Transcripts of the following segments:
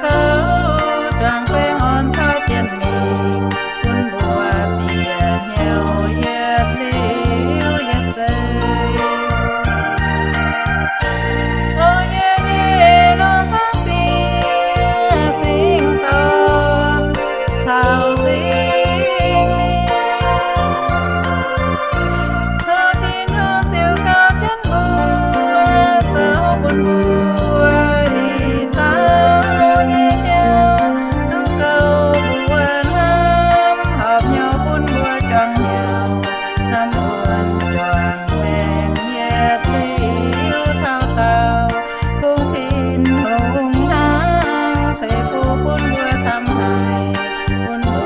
kouv, juangc baengh orn caux jienh mingh, bun mbuo bieqc hnyouv yietc liuz yietc seix. O yie nyei longx dangv Diex, Singx Dorn caux Singx Lingh, tov Tin-Hungh ziux gauh jienv mbuo, zoux bun mbuo i dauh nyei hnyouv duqv gouv mbuo hnamv, horpc hnyouv bun mbuo juangc hnyouv hnamv wuonx juangc maengc yietc liuz taux daauh. Kungx Tin-Hungh hnangv ceix fuqv bun mbuo camv haic, bun mbuo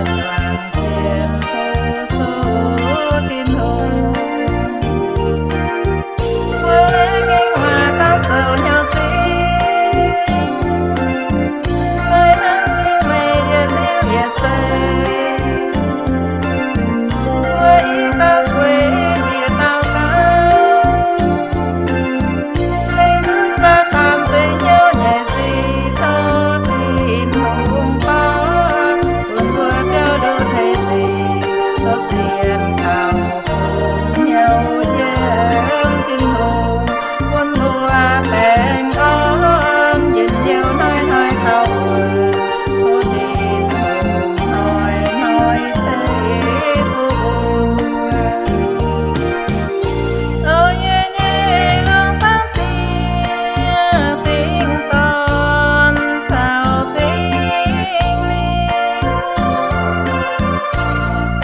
juangc jienv fu-sux Tin-Hungh. Mbuo laengz nyei waac gauh zoux hnyouv zingh, maiv hnangv dingc meih yietc liuz yietc seix. Mbuo i dauh gueix njiec daux gaux, maiv gunv Saadaan zeiz hnyouv nyei sic, tov Tin-Hungh borngz, bun mbuo biauv nduqc hleix sic, tov sienx kaux kungx hnyouv yiem Tin-Hungh, bun mbuo baengh orn njien-youh hnoi-hnoi taux wuov, tov Tin-Hungh hnoi-hnoi ceix fuqv mbuo. O yie nyei longx dangv Diex, Singx Dorn caux Singx Lingh,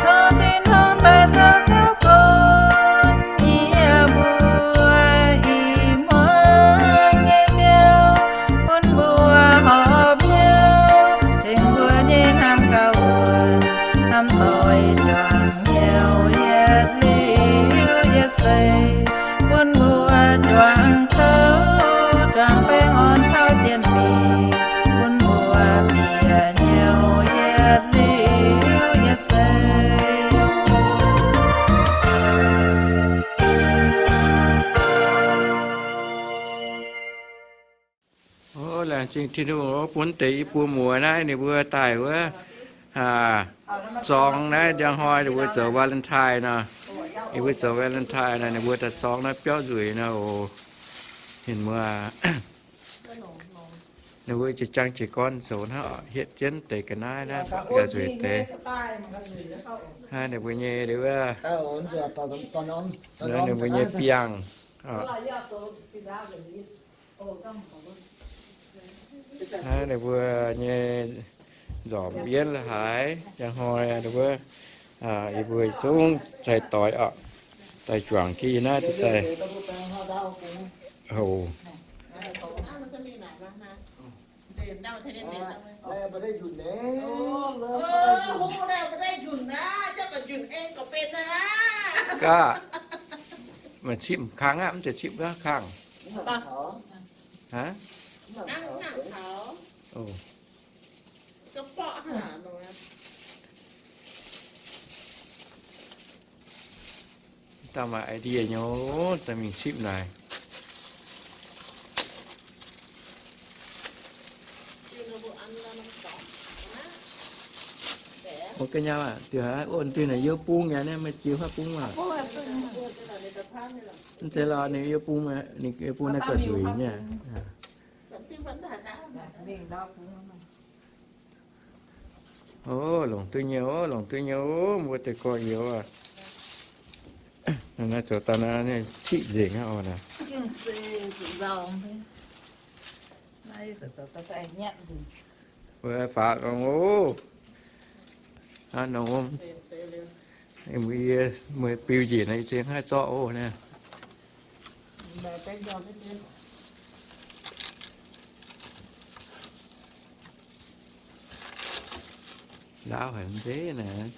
tov Tin-Hungh daaih zoux Ziouv Gunv yie mbuo i hmuangx nyei biauv, bun mbuo horpc hnyouv tengx mbuo nyei hnamv gauh wuonc, hnamv doix juangc hnyouv yietc liuz yietc seix, bun mbuo juangc kouv, juangc baengh orn caux jienh mingh, bun mbuo bieqc hnyouv yietc liuz yietc seix. O, laengz zingh Tin-Hungh bun deix i buo muoz naaiv ninh mbuo daaih wuov, zorngx naaiv njang hnoi ninh mbuo zoux Valentine nor. Ninh mbuo zoux Valentine nor, ninh mbuo daaih zorngx naaiv biauv nzueic nor oc. Ninh mbuo, ninh mbuo jiex jangx jiez gorn zoux hnangv, hietv jienv deix ga'naaiv naaiv biauv nzueic deix. Naaiv ninh mbuo nyei wuov, ninh mbuo nyei biangh. Naaiv ninh mbuo nyei nzormc yienv la'haaix, njang hnoi ninh mbuo, yie mbuo zungv cai doix oc, daaih juangc jienv yie naaiv daaih. Hoc. Gaav, maaih cipv kangv aqv, mv zeiz cipv gaav kangv. Hnangv, hnangv taux. Dauh maaih idea nyei, daaih mingh cipv naaic. Mbuo ga'nyauv aqv, diuh haaix, o, diuh naaic yie bung yaac naaiv, meih jiex huaav bung aqv. Mv zeiz lorqc, ninh yie bung, ninh yie bung naaiv gauh nzueic nyei. O, longc duqv nyei, o, longc duqv nyei, o, mbuo deix gorx-youz aac. Naaiv zoux daaih naaiv ciqv nzengc aqv oc naaic. Mbuo faaux longx oc. Hnangv nongx, mbuo, mbuo biu njiec naaiv, yie za'gengh haih zorqv oc naaiv. Ndaauv haic nzengc naaic.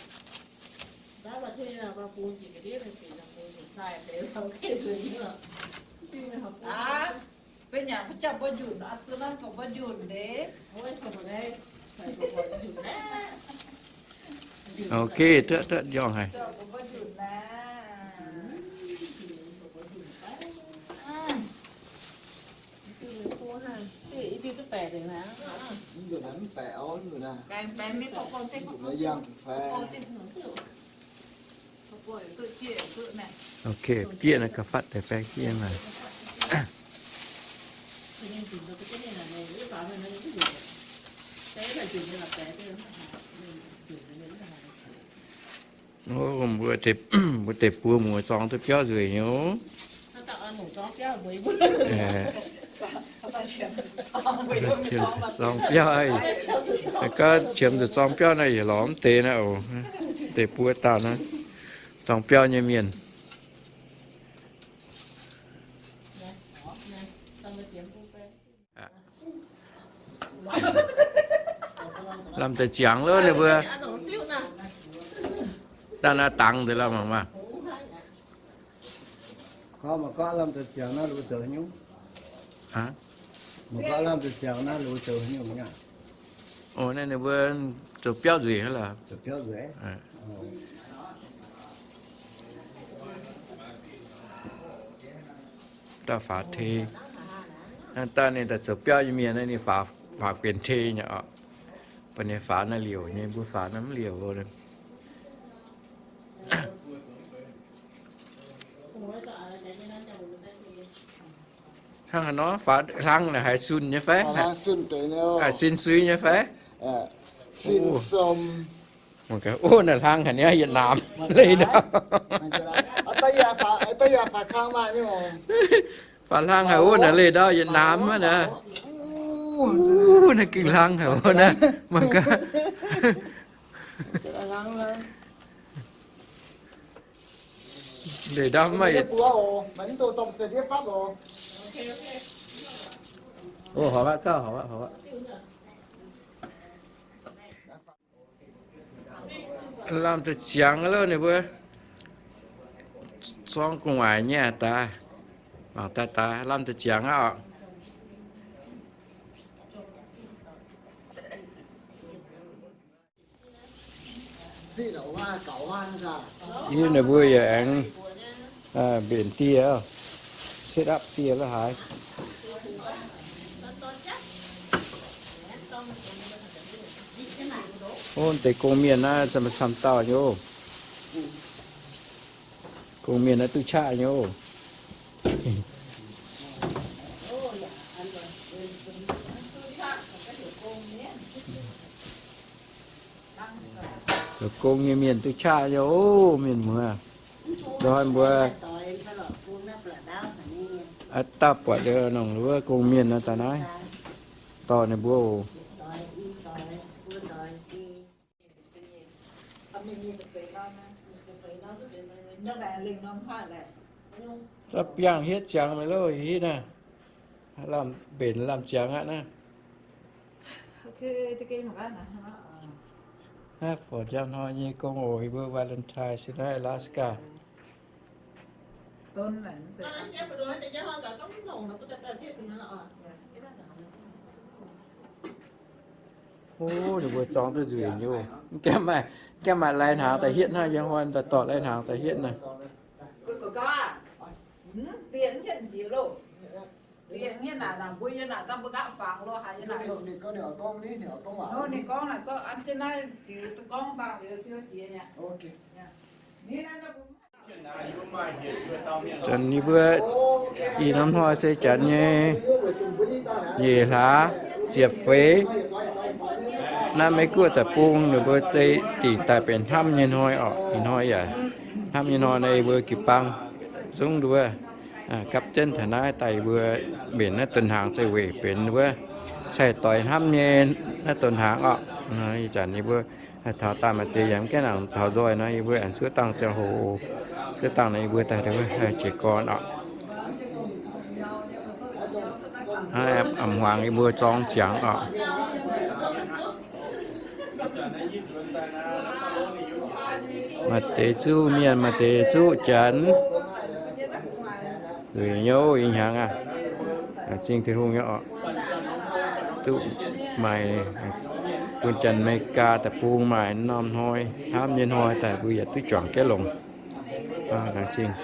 Ok, tuotv, tuotv njorngh haic. Ok, bieqc naaiv gauh fatv deix baeng bieqc maah. Mbuo deix, mbuo deix buo muoz zorng duqv biauv nzueic nyei. Zorng biauv, gaav qiemx zuqc zorng biauv naaiv yietc lorz mv deix naaiv oc. Deix buo dauh naaiv, zorng biauv nyei mienh. Lamh deix ziangx loh ninh mbuo. Dangh naaiv dangx deix lamh mangc maah. Gorngv mangc gorngv lamh deix ziangx naaiv ninh mbuo zoux haaix nyungc? Mangc gorngv lamh deix ziangx naaiv ninh mbuo zoux haaix nyungc aqv? Naaiv ninh mbuo zoux biauv nzueic hnangv lorqc. Daaih faaux tei. Daaih ninh daaih zoux biauv nyei mienh naaiv ninh faaux, faaux guenx tei nyei oc. Bun ninh faaux naaiv liouc nyei, mbuo faaux naaiv mv liouc. Hnangv haaix nor faaux hlang naaic haiz sun nyei fai? Haiz sin sui nyei fai? Ov, naaic hlang haic niaa, yietc naamh leih ndau. Faaux hlang haic wuov naaic leih ndau yietc naamh aqv naaic. Ov, naaiv gengh hlang haic wuov naaic. Mangc gaax. Leih ndau maiv yietc. Ov, horpc aqv, gauh horpc aqv, horpc aqv. Lamh deix ziangx loh ninh mbuo. Zorng gu'nguaaic nyei daaih. Mangc daaih daaih lamh deix ziangx aqv oc. Yie ninh mbuo yaac aengx mbenc dieh, set up dieh la'haaix. Ov, deix gong-mienh naaiv camv-camv dauh nyei. Gong-mienh naaiv duqv qaqv nyei. Zoux gong nyei mienh duqv qaqv nyei ov, mienh muoz. Ndoih mbuo, aa, dauh buatc liuz nongc wuov gong-mienh naaiv daaih naaiv dorh ninh mbuo oc. Za'biangh hietv ziangx meih loh, hitv naaiv. Lamh mbenc lamh ziangx aqv naaiv. Naaiv forc njang hnoi nyei gong oc, yie mbuo Valentine se naaiv Alaska. Ov, ninh mbuo zorng duqv nzueic nyei. Mv gaengh maaih, mv gaengh maaih lai-hnaangx daaih hietv hnangv, yiem hnoi daaih dorh lai-hnaangx daaih hietv naaiv. Janx yie mbuo ih hnoi se janx nyei nyic hlaax ziepc feix. Naaiv Meiv Guoqv deic-bung ninh mbuo se dingc daaih benx hnamv nyei hnoi orqc. Ih hnoi yaac hnamv nyei hnoi naaiv, yie mbuo jiu-baang zungv nduov gapv jienv taux naaiv daaih, yie mbuo mbenc naaiv donx hnaangx se weic benx wuov cai-doix hnamv nyei naaiv donx hnaangx orqc. Ih zanc yie mbuo taux daaih maaih deix yaac mv gaengh nangc taux nzoih nor, yie mbuo aengx zuov dangh ziangh hoc, zuov dangh nor yie mbuo daaih jiez gorn orqc. A'hmuangx yie mbuo zorng ziangx orqc. Maaih deix zuqv mienh, maaih deix zuqv janx. Zuqc nyouv ih hnyangx aqv, zingh Tin-Hungh nyei orqc. Duqv maaih bun janx Meigaa deic-bung maaih norm hnoi hnamv nyei hnoi daaih, mbuo yaac duqv juangc jienv longx. Laengz zingh.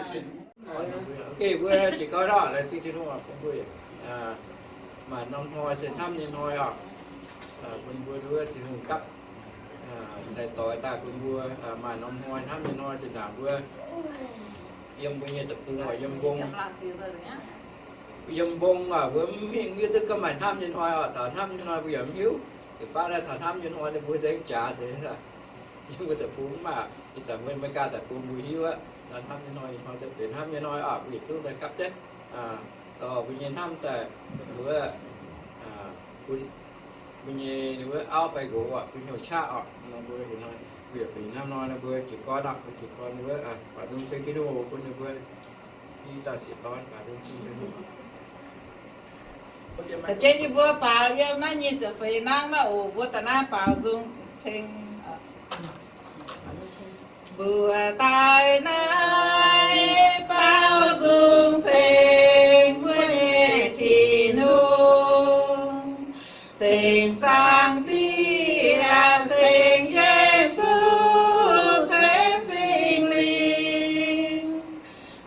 Maaih norm hnoi se hnamv nyei hnoi oc. Bun mbuo wuov Tin-Hungh gapv cai-doix daaih bun mbuo maaih norm hnoi hnamv nyei hnoi. Zinh ndaangc mbuo yiem mbuo nyei deic-bung oc, yiem mbong, yiem mbong oc, mbuo mv hingh hiuv duqv gorngv maaih hnamv nyei hnoi oc. Taux hnamv nyei hnoi mbuo yaac mv hiuv. Yietc baav naaiv taux hnamv nyei hnoi ninh mbuo nzengc jaax deix. Yiem mbuo deic-bung mv maaih. Ih zanc mbuo America deic-bung mbuo hiuv aqv. Hnamv nyei hnoi, ih hnoi daaih benx hnamv nyei hnoi oc. Mbuo yietc zungv daaih gapv jienv dorh mbuo nyei hnamv daaih wuov, bun mbuo nyei ninh wuov auv fai nqox oc, bun hnyouv qaqv oc. Nor mbuo ih hnoi, mbuo yaac benx hnamv hnoi nor mbuo jiez gorn oc, mbuo jiez gorn wuov, baac nzung ceng Tin-Hungh bun ninh mbuo i dauh sieqv dorn baac nzung ceng Tin-Hungh. Caux jienv yie mbuo baaux yiem naaiv nyei ziepc feix nangv naaiv oc, mbuo daaih naaiv baaux nzung ceng. Mbuo daaih naaiv baaux nzung ceng mbuo nyei Tin-Hungh, ceng Zaangc Diex, ceng Yesu, ceng Singx Lingh.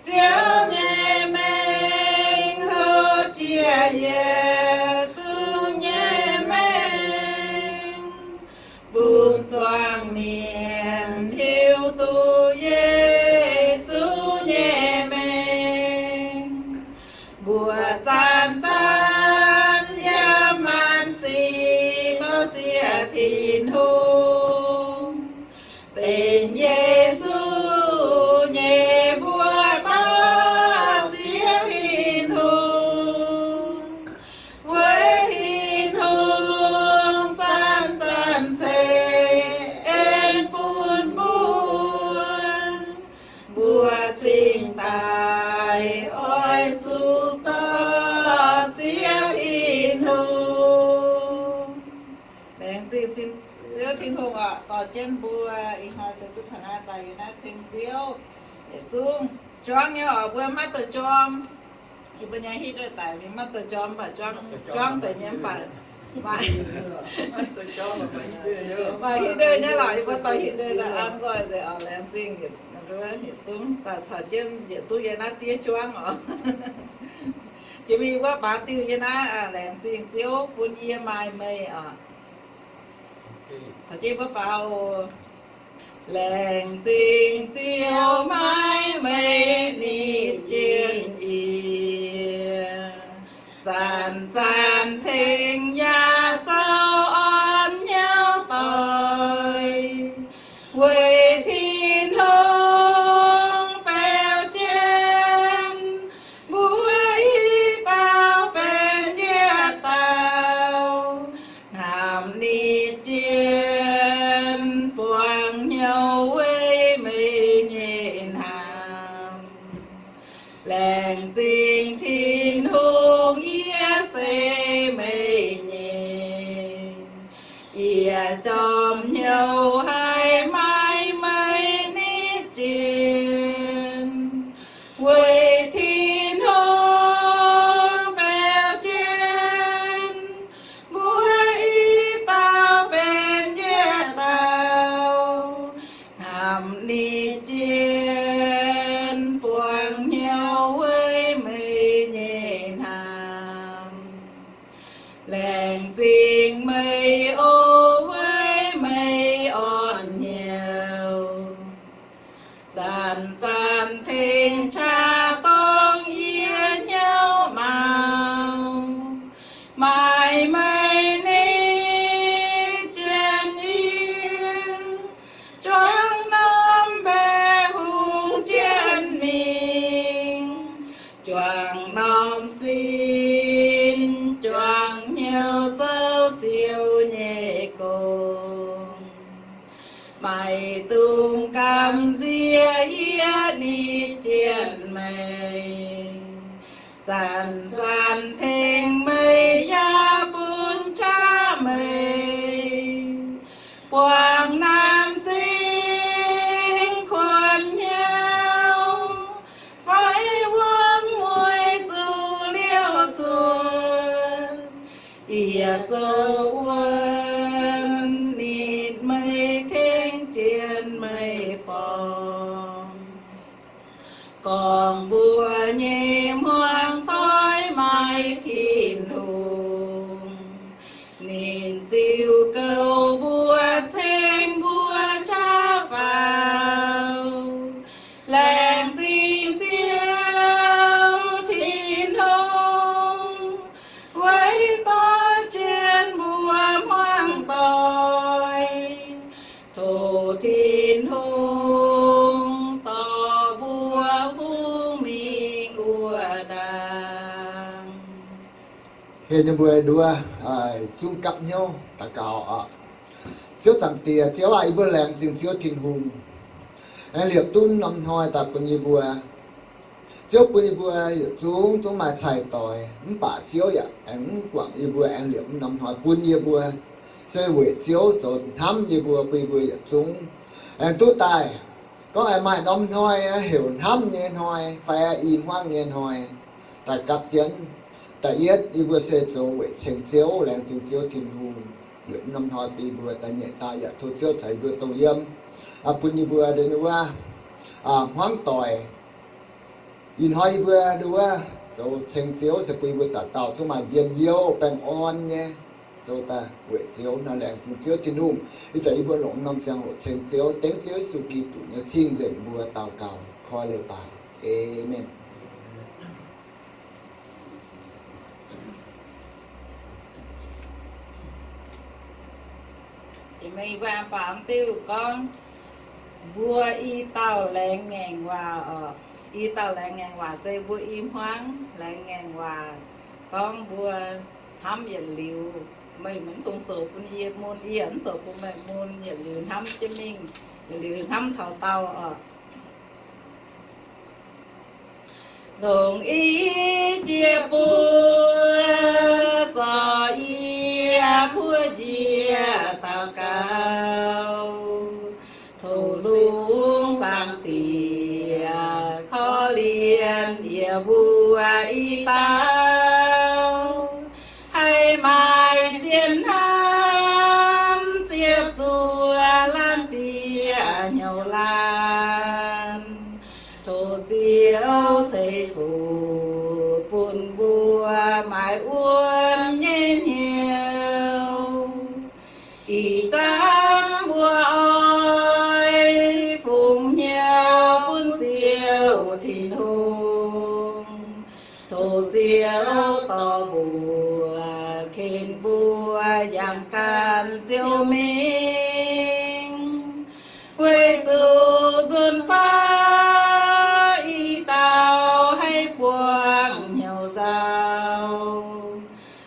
Ziouv nyei mengh hlo jiex yietc zungv nyei mengh, bun zuangx mienh hiuv duqv Yesu nyei mengh. Mbuo zanc zanc yiem maanc sic dorh siex Tin-Hungh, dengx Yesu nyei mbuox dorh siex Tin-Hungh. Weic Tin-Hungh zanc zanc ceix en bun mbuo, mbuo cingx daaih oix zuqc dorh siex Tin-Hungh. Laengz zingh Ziouv Tin-Hungh oc, dorh jienv mbuo ih hnoi se duqv taux naaiv daaih yiem naaiv ceng Ziouv. Yietc zungv juangv nyei oc, mbuo maiv duqv jorm. Yie mbuo nyei hitv nduov daic mingh maiv duqv jorm, mv baac juangv deix nyei mv baac maaih hitv nduov nyei lorqc. Yie mbuo dorh hitv nduov daaih an nzoih nzengc oc. Laengz zingh yietc zungv daaih caux jienv yietc zungv yiem naaiv diev juangv oc. Jiex mingh yie mbuo baaux diuh yiem naaiv, laengz zingh Ziouv bun yie maaih meih oc. Caux jienv yie mbuo baaux oc. Laengz zingh Ziouv maaih meih nitv jienv yie, zanc-zanc tengx yaac zoux orn hnyouv doic. Weic Tin-Hungh beu jienv mbuo i dauh benx yietc dauh, hnamv nitv jienv buangv hnyouv weic meih nyei hnamv. Laengz zingh Tin-Hungh, yie se meih nyei. Yie jorm hnyouv haiz maaih meih nitv jienv. Weic Tin-Hungh beu jienv mbuo i dauh benx yietc dauh, hnamv nitv jienv buangv hnyouv weic meih nyei hnamv. Laengz zingh meih oc, weic meih orn hnyouv. Zanc-zanc tengx qaqv dorngx yie hnyouv maux, maaih meih nitv jienv yie, juangc norm mbaeqc hungh jienv mingh, juangc norm sin, juangc hnyouv zoux Ziouv nyei gong. Maiv dungx gamh nziex yie nitv jienv meih. Zanc-zanc tengx meih yaac bun qaqv meih, buangv naanc zingh kuonx hnyouv, fai wuom mueiz zuqc liouh cuotv. Yie sou wuonv nitv meih, tengx jienv meih borngz. Gorngv mbuo nyei hmuangx doic maaih Tin-Hungh. Ninh mbuo nduov, zungv gapv hnyouv daux gaux oc. Ziouv Zaangc Diex, Ziouv aac, yie mbuo laengz zingh Ziouv Tin-Hungh aengx liepc duqv norm hnoi daaih bun yie mbuo. Ziouv bun yie mbuo yietc zungv zungv maaih cai-doix, mv baac Ziouv yaac aengx mv guangc yie mbuo aengx liepc norm hnoi bun yie mbuo. Se weic Ziouv zoux hnamv yie mbuo, bun yie mbuo yietc zungv aengx duqv daaih. Gorngv aengx maaih norm hnoi heuc hnamv nyei hnoi fai i hmuangv nyei hnoi daaih gapv jienv. Da'yietv, yie mbuo se zoux weic ceng Ziouv, laengz zingh Ziouv Tin-Hungh. Liepc norm hnoi bun yie mbuo da'nyeic daaih yaac tov Ziouv caux yie mbuo dongh yiem, bun yie mbuo nduov hmuangv doic. Ih hnoi yie mbuo nduov zoux ceng Ziouv se bun yie mbuo dauh dauh zungv maaih njien-youh baengh orn nyei zoux daaih weic Ziouv nor. Laengz zingh Ziouv Tin-Hungh, ih zanc yie mbuo longc norm ziangh hoc ceng Ziouv, dengv Ziouv Yesu Giduc nyei cing-nzengc mbuo daux gaux koi leiz-baaix. Aamen. Jiex mingh mbuo baamz diuh gorngv, mbuo i dauh laengz ngaengc waac oc. I dauh laengz ngaengc waac se mbuo i hmuangv laengz ngaengc waac, gorngv mbuo hnamv yietc liuz, meih mv dungx zoux bun yie mun, yie mv zoux bun meih mun, yietc liuz hnamv jienv mingh, yietc liuz hnamv taux daauh oc. Longc i jiex buo zorc yie buov njiec daux gaux, tov lungh zaangc Diex korv-lienh yie mbuo i dauh, haih maaih zien hnamv ziepc zuoqc laanh bieqc hnyouv laanh. Tov Ziouv ceix fuqv bun mbuo maaih wuonh nyei hnyouv. Ih zanc mbuo oix fungx hnyouv bun Ziouv Tin-Hungh. Tov Ziouv dorh mbuo, ken mbuo yangh gan Ziouv mingh, weic zuqc nzunc baav i dauh haih buangh hnyouv nzauh.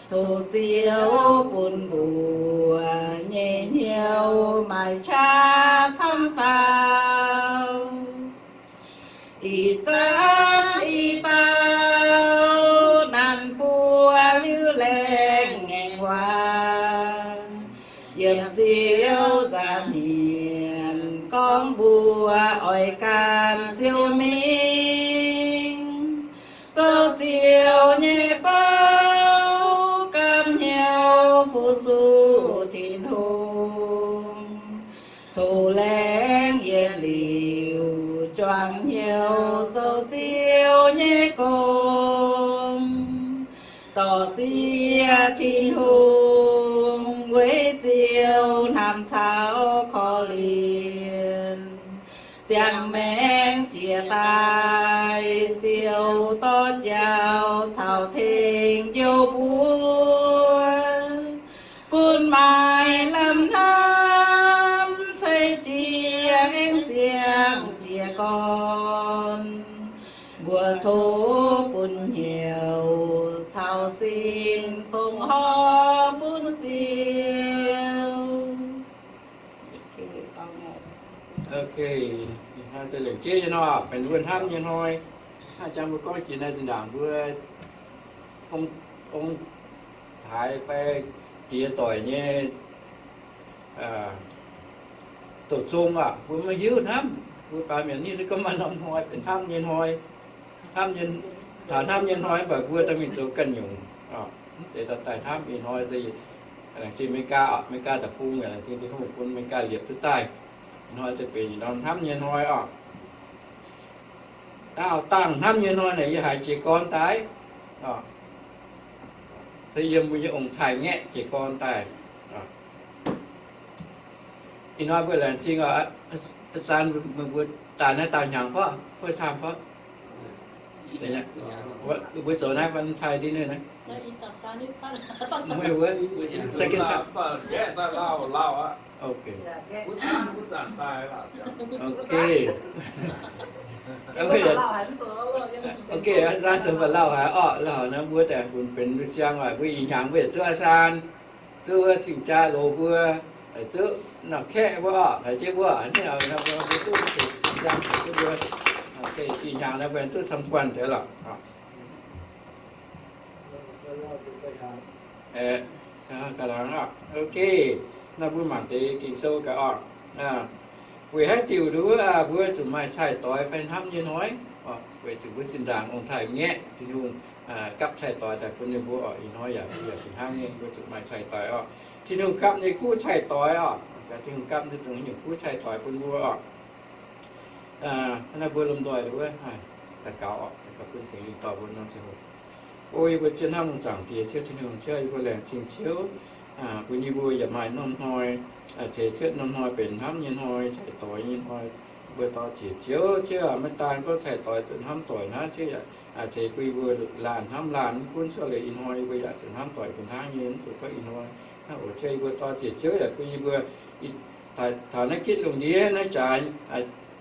Tov Ziouv bun mbuo nyei hnyouv maaih qaqv camv faaux. Ih zanc i dauh nanc buo liuz laengz ngaengc waac, yiem Ziouv nza'hmien gorngv mbuo oix gan Ziouv mingh, zoux Ziouv nyei bou, gapv hnyouv fu-sux Tin-Hungh. Tov laengz yietc liuz juangc hnyouv zoux Ziouv nyei gong, dorh ziex Tin-Hungh weic Ziouv hnamv caux korv-lienh, ziangh maengc jiex daaih Ziouv dorh jauv caux tengx njoux mbuo, bun maaih lamh hnamv ceix jiez aengx siang jiez gorn. Mbuo tov bun hnyouv caux sin fongc horc bun Ziouv. Ok, ih hnoi se lengc jeiv nyei nor, benx wuov hnamv nyei hnoi. Hnangv jang mbuo gorngv jiex naaiv zinh ndaangc mbuo ong, ong-taaix fai diex doic nyei douc zong aac, mbuo maiv hiuv hnamv. Mbuo baamh mienh ninh se gorngv maaih norm hnoi benx hnamv nyei hnoi. Hnamv nyei, taux hnamv nyei hnoi mv baac mbuo daaih mingh zoux ganh nyungc. Mv deix daaih hnamv ih hnoi se laengz zingh America oc, America deic-bung yaac laengz zingh Tin-Hungh bun America liepc duqv daaih. Ih hnoi se benx ih norm hnamv nyei hnoi oc. Daauh dangh hnamv nyei hnoi naaic yie haiz jiez gorn daaih. Se yiem mbuo nyei ong-taaix ngaeqv jiez gorn daaih. Ih hnoi mbuo laengz zingh oc, san mbuo daaih naaiv daauh hnyangx fov, fov saam fov. Mbuo zoux naaiv fun-time dinner naaiv. Mbuo, second time. Ok. Ok. Ok, aa, zoux ba'lauh haic orqc. Lauh naaiv mbuo daaih funx benx mbuo siang oc. Mbuo ih hnyangx mbuo yaac duqv aa saan, duqv wuov sing jaa loz mbuo, duqv nor kaeqv mbuo orqc, haiz jienv mbuo, mbuo duqv siang duqv mbuo, ih hnyangx naaiv mbuo duqv camv guanh deix lorqc. Ok, naaiv mbuo mangc deix Ging-Sou gaax orqc. Weic haaix diuc nduov mbuo zuqc maaih cai-doix fai hnamv nyei hnoi? Weic zuqc mbuo zinh ndaangc ong-taaix-ngaeqv, Tin-Hungh gapv cai-doix daaih bun ninh mbuo orqc. Ih hnoi yaac mbuo yaac fih hnangv nyei, mbuo zuqc maaih cai-doix orqc. Tin-Hungh gapv nyei kuv cai-doix orqc. Gaax Tin-Hungh gapv nyei dongh nyungc kuv cai-doix bun mbuo orqc. Naaiv mbuo lomh nzoih wuov, daux gaux orqc, daux gaux bun Singx Lingh dorh mbuo norm ziangh hoc. O yie mbuo ziex hnamv zaangc Diex Ziouv Tin-Hungh, Ziouv, yie mbuo laengz zingh Ziouv bun yie mbuo yaac maaih norm hnoi ceix cuotv norm hnoi benx hnamv nyei hnoi, cai-doix nyei hnoi. Mbuo dor ziec Ziouv, Ziouv aac, maiv daan gorngv cai-doix zuqc hnamv doic hnangv, Ziouv yaac ceix bun yie mbuo laanh hnamv laanh, mv gunv cuotv liuz ih hnoi yie mbuo yaac zuqc hnamv doic fih hnangv nyei, mv zuqc gorngv ih hnoi hnangv oc. Ziouv, yie mbuo dor ziec Ziouv yaac bun yie mbuo taux naaiv gitv lungh ndiev naaiv jaax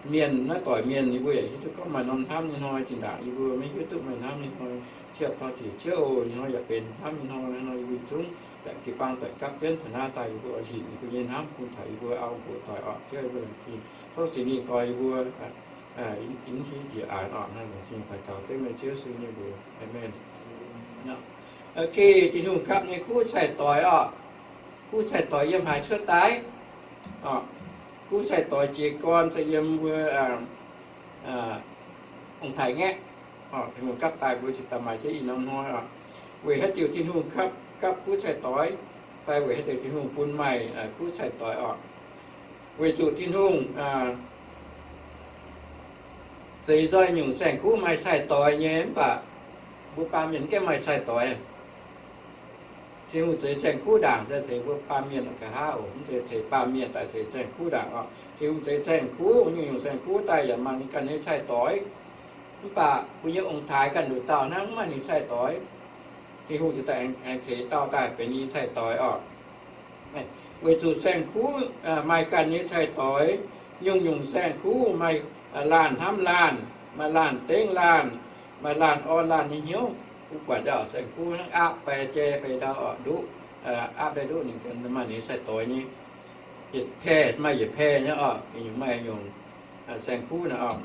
mienh, naaiv doic mienh, yie mbuo yaac hiuv duqv gorngv maaih norm hnamv nyei hnoi. Zinh ndaangc yie mbuo maiv hiuv duqv maaih hnamv nyei hnoi. Ziouv, dor ziec Ziouv oc, ih hnoi yaac benx hnamv nyei hnoi. Hnangv nor yie mbuo zungv yaac jiu-baang doic gapv jienv taux naaiv daaih, yie mbuo oix hinc yie mbuo nyei hnamv bun taux yie mbuo auv mbuo doic orqc. Ziouv, yie mbuo laengz zingh, tov Singx Lingh dorh yie mbuo inv hiuv njiec aanx orqc. Naaiv laengz zingh daux gaux dengv meih Ziouv Yesu nyei mbuox. Aamen. Ok, Tin-Hungh gapv nyei kuv cai-doix orqc. Kuv cai-doix yiem haaix cuotv daaih? Kuv cai-doix jiez gorn se yiem mbuo ong-taaix-ngaeqv. Tin-Hungh gapv daaih mbuo cingx daaih maaih jienv ih norm hnoi orqc. Weic haaix diuc Tin-Hungh gapv, gapv kuv cai-doix, fai weic haaix diuc Tin-Hungh bun maaih kuv cai-doix orqc? Weic zuqc Tin-Hungh zeix nzoih nyungc saeng-kuv maaih cai-doix nyei, mv baac mbuo baamh mienh mv gaengh maaih cai-doix. Tin-Hungh zeix saeng-kuv ndaangc se tengx mbuo baamh mienh nqa'haav oc. Mv zeiz zeix baamh mienh daaih, zeix saeng-kuv ndaangc orqc. Tin-Hungh zeix saeng-kuv, nyungc-nyungc saeng-kuv daaih yaac maaih ninh ganh nyei cai-doix. Mv baac mbuo nyei ong-taaix ganh nduqc dauh hnangv maiv maaih ninh cai-doix. Tin-Hungh cingx daaih aengx ceix dauh daaih benx ninh nyei cai-doix orqc. Weic zuqc saeng-kuv maaih ganh nyei cai-doix. Nyungc-nyungc saeng-kuv maaih laanh hnamv laanh, maaih laanh dengv laanh, maaih laanh orn laanh nyei hnyouv. Mbuo buatc ndau saeng-kuv hnangv aapv fai jai fai ndau orqc, nduqv, aapv daaih nduqv ninh ganh maaih ninh nyei cai-doix nyei. Yietc paeh maaih yietc paeh nyei orqc. Nyungc maaih nyungc saeng-kuv naaic orqc,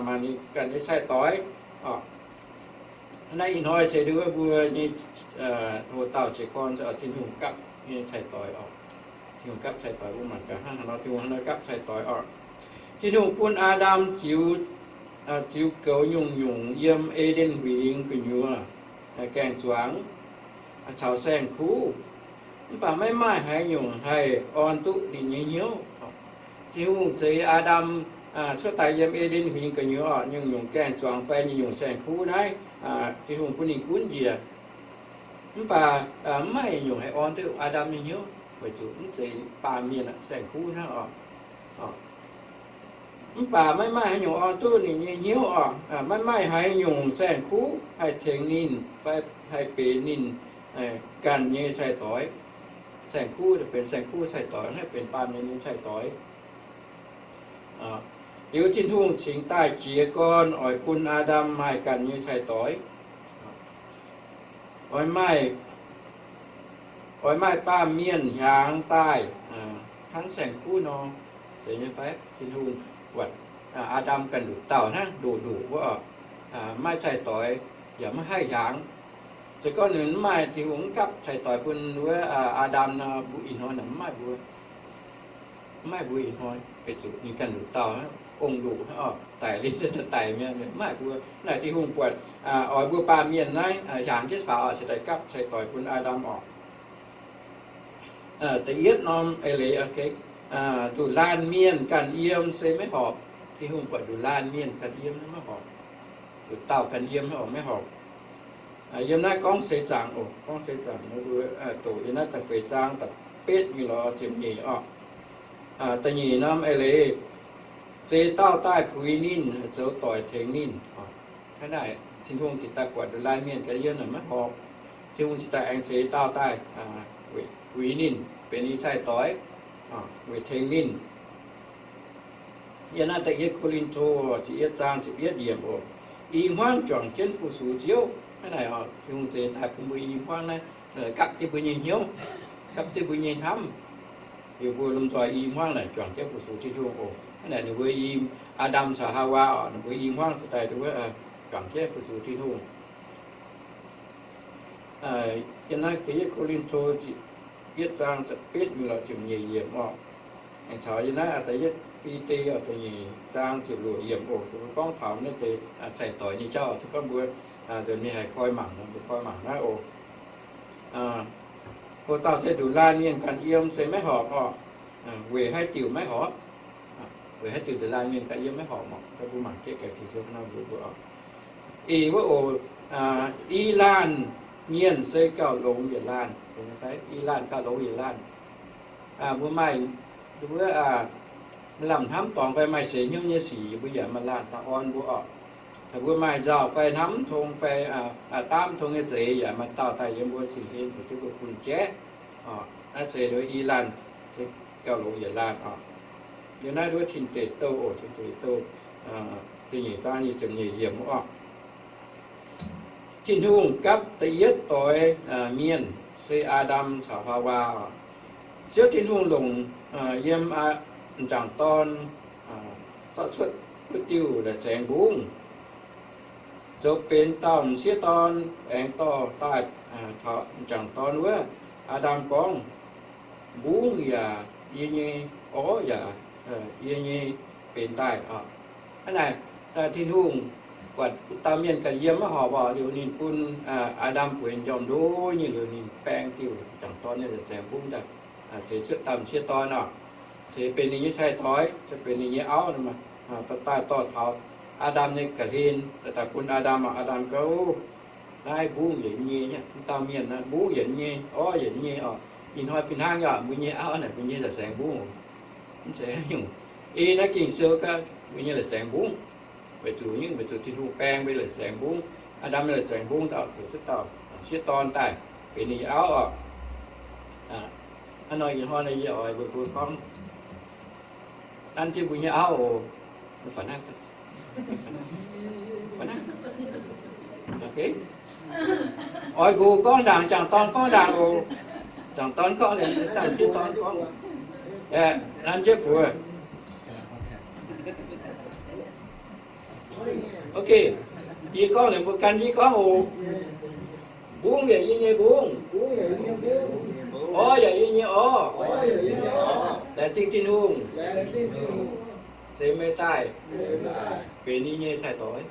maaih ninh ganh nyei cai-doix orqc. Naaiv ih hnoi se nduov mbuo nyei hoc dauh jiez gorn se Tin-Hungh gapv nyei cai-doix orqc. Tin-Hungh gapv cai-doix, mbuo mangc gaax hnangv haaix nor Tin-Hungh hnangv nor gapv cai-doix orqc. Tin-Hungh bun Aa^ndam ziux, ziux goux nyungc-nyungc yiem E^nden Huingx gu'nyuoz gaeng-zuangx caux saeng-kuv, mv baac maiv maaih haaix nyungc haih orn duqv ninh nyei hnyouv. Tin-Hungh zeix Aa^ndam cuotv daaih yiem E^nden Huingx gu'nyuoz orqc, nyungc-nyungc gaeng-zuangx fai nyungc-nyungc saeng-kuv naaiv, Tin-Hungh bun ninh gunv njiec. Mv baac mv maaih nyungc haih orn duqv Aa^ndam nyei hnyouv, weic zuqc mv zeiz baamh mienh aqv, saeng-kuv hnangv orqc. Mv baac maiv maaih haaix nyungc orn duqv ninh nyei hnyouv orqc. Maiv maaih haaix nyungc saeng-kuv haih tengx ninh fai haih benx ninh ganh nyei cai-doix. Saeng-kuv benx saeng-kuv, cai-doix haih benx baamh mienh nyei cai-doix. Liuz Tin-Hungh cingx daaih jiez gorn oix bun Aa^ndam maaih ganh nyei cai-doix. Oix maaih, oix maaih baamh mienh hiaangx daaih hnangv saeng-kuv nor, zeiz nyei fai? Tin-Hungh buatc Aa^ndam ganh nduqc dauh hnangv, ndoqc ndoqc wuov, maiv cai-doix yaac maiv haih hiaangx. Se gorngv ninh mv maaih, Tin-Hungh mv gapv cai-doix bun wuov Aa^ndam nor, mbuo ih hnoi naaic mv maaih mbuo, mv maaih mbuo ih hnoi, weic zuqc ninh ganh nduqc dauh hnangv, ong-ndoqc hnangv orqc, daic liuz daic mi'aqv, mv maaih mbuo. Naaic Tin-Hungh buatc oix mbuo baamh mienh naaiv hiaangx jienv faaux, cingx daaih gapv cai-doix bun Aa^ndam orqc. Da'yietv norm eix leiz, nduqc laanh mienh ganh yiem se maiv horpc. Tin-Hungh buatc nduqc laanh mienh ganh yiem maiv horpc. Nduqc dauh ganh yiem maiv horpc, maiv horpc. Yiem naaiv gorngv seix zaangc oc, gorngv seix zaangc, mbuo doqc yiem naaiv da'feix zaang da'betv mingh lorz ziepc nyeic orqc. Da'nyeic norm eix leiz, zeix dauh daaih puix ninh, zoux doic tengx ninh. Hnangv naaic Tin-Hungh cingx daaih buatc nduqc laanh mienh ganh yiem naaic maiv horpc. Tin-Hungh cingx daaih aengx zeix dauh daaih puix ninh, benx ninh cai-doix, weic tengx ninh. Yiem naaiv da'yietv Ko^lin^to ziepc yietv zaang ziepc yietv yiemc oc. I hmuangv juangc jienv fu-sux Ziouv. Hnangv naaic oc, Tin-Hungh zeix daaih bun mbuo i hmuangv naaiv, gapv jienv mbuo nyei hnyouv, gapv jienv mbuo nyei hnamv. Liuz mbuo lomh nzoih i hmuangv naaic juangc jienv fu-sux Tin-Hungh oc. Hnangv naaic ninh mbuo i, Aa^ndam caux Haawaa oc, ninh mbuo i hmuangv ziouc daaih juangc jienv fu-sux Tin-Hungh. Yiem naaiv da'yietv Ko^lin^to ziepc yietv zaang ziepc betv mingh lorz ziepc nyeic yiemc oc. Aengx caux yiem naaiv da'yietv Bide da'nyeic zaang ziepc luoqc yiemc oc, gorngv taux naaiv deix cai-doix nyei jauv oc. Gorngv mbuo nzuonx mingh haih koi mangc, mbuo koi mangc naaiv oc. Houc dauh se nduqc laanh mienh ganh yiem se maiv horpc oc. Weic haaix diuc maiv horpc? Weic haaix diuc nduqc laanh mienh ganh yiem maiv horpc oc? Mbuo mangc jienv ga'sie nor mbuox mbuo oc. Ih wuov oc, i laanh mienh se gauh longx yietc laanh. I laanh gauh longx yietc laanh. Mbuo maaih, mbuo lamh hnamv dorngx fai maaih seix hnyouv nyei sic, mbuo yaac maaih laanh daaih orn mbuo oc. Mbuo maaih nzauh fai hnamv mv tong fai daamv mv tong nyei zeix, yaac maaih dauh daaih yiem mbuo singx hlen, fu'jueiv mbuo bun jaiv. Naaiv se nduov i laanh, se gauh longx yietc laanh oc. Liuz naaiv nduov Tin Deic Douh oc, Tin Deic Douh da'nyeic zaang nyei ziepc nyeic yiemc oc. Tin-Hungh gapv da'yietv doix mienh se Aa^ndam caux Haawaa oc. Ziouv Tin-Hungh longc yiem m'jangc dorn zorqv cuotv wuov diuh la'saengx mbungv, zoux benx dauh m'sieqv dorn, aengx dorh daaih taux m'jangc dorn wuov. Aa^ndam gorngv, Mbungv yaac yie nyei, orv yaac yie nyei benx daaih oc. Hnangv naaic, Tin-Hungh buatc dauh mienh ganh yiem maiv horpc oc, liuz ninh bun Aa^ndam bueix m'njormh ndo nyei, liuz ninh baeng diuh m'jangc dorn nyei la'saengx mbungv daaih, ceix cuotv dauh m'sieqv dorn oc. Ceix benx ninh nyei cai-doix, ceix benx ninh nyei auv, daaih dorh taux Aa^ndam nyei ga'hlen, daaih bun Aa^ndam oc. Aa^ndam gorngv, Naaiv mbungv yaac yie nyei, dauh mienh naaiv mbungv yaac yie nyei, orv yaac yie nyei oc. Ih hnoi fih hnangv yaac mbuo nyei auv naaic mbuo nyei la'saengx mbungv. Mv zeiz haaix nyungc. Ei naaiv Ging-Sou gorngv mbuo nyei la'saengx mbungv. Weic zuqc nyungc, weic zuqc Tin-Hungh baeng mbuo la'saengx mbungv. Aa^ndam nyei la'saengx mbungv dauh ceix cuotv dauh m'sieqv dorn daaih benx ninh nyei auv oc. Hnangv nor ih hnoi yie oix mbuox mbuo gorngv, an jienv mbuo nyei auv oc. Oix nqox gorngv ndaangc, m'jangc dorn gorngv ndaangc oc. M'jangc dorn gorngv liuz, m'sieqv dorn gorngv. An jienv mbuox. Ok, yie gorngv liuz mbuo gan jienv gorngv oc. Mbungv yaac yie nyei mbungv, orv yaac yie nyei orv. Laengz zingh Tin-Hungh ceix meih daaih benx yie nyei cai-doix.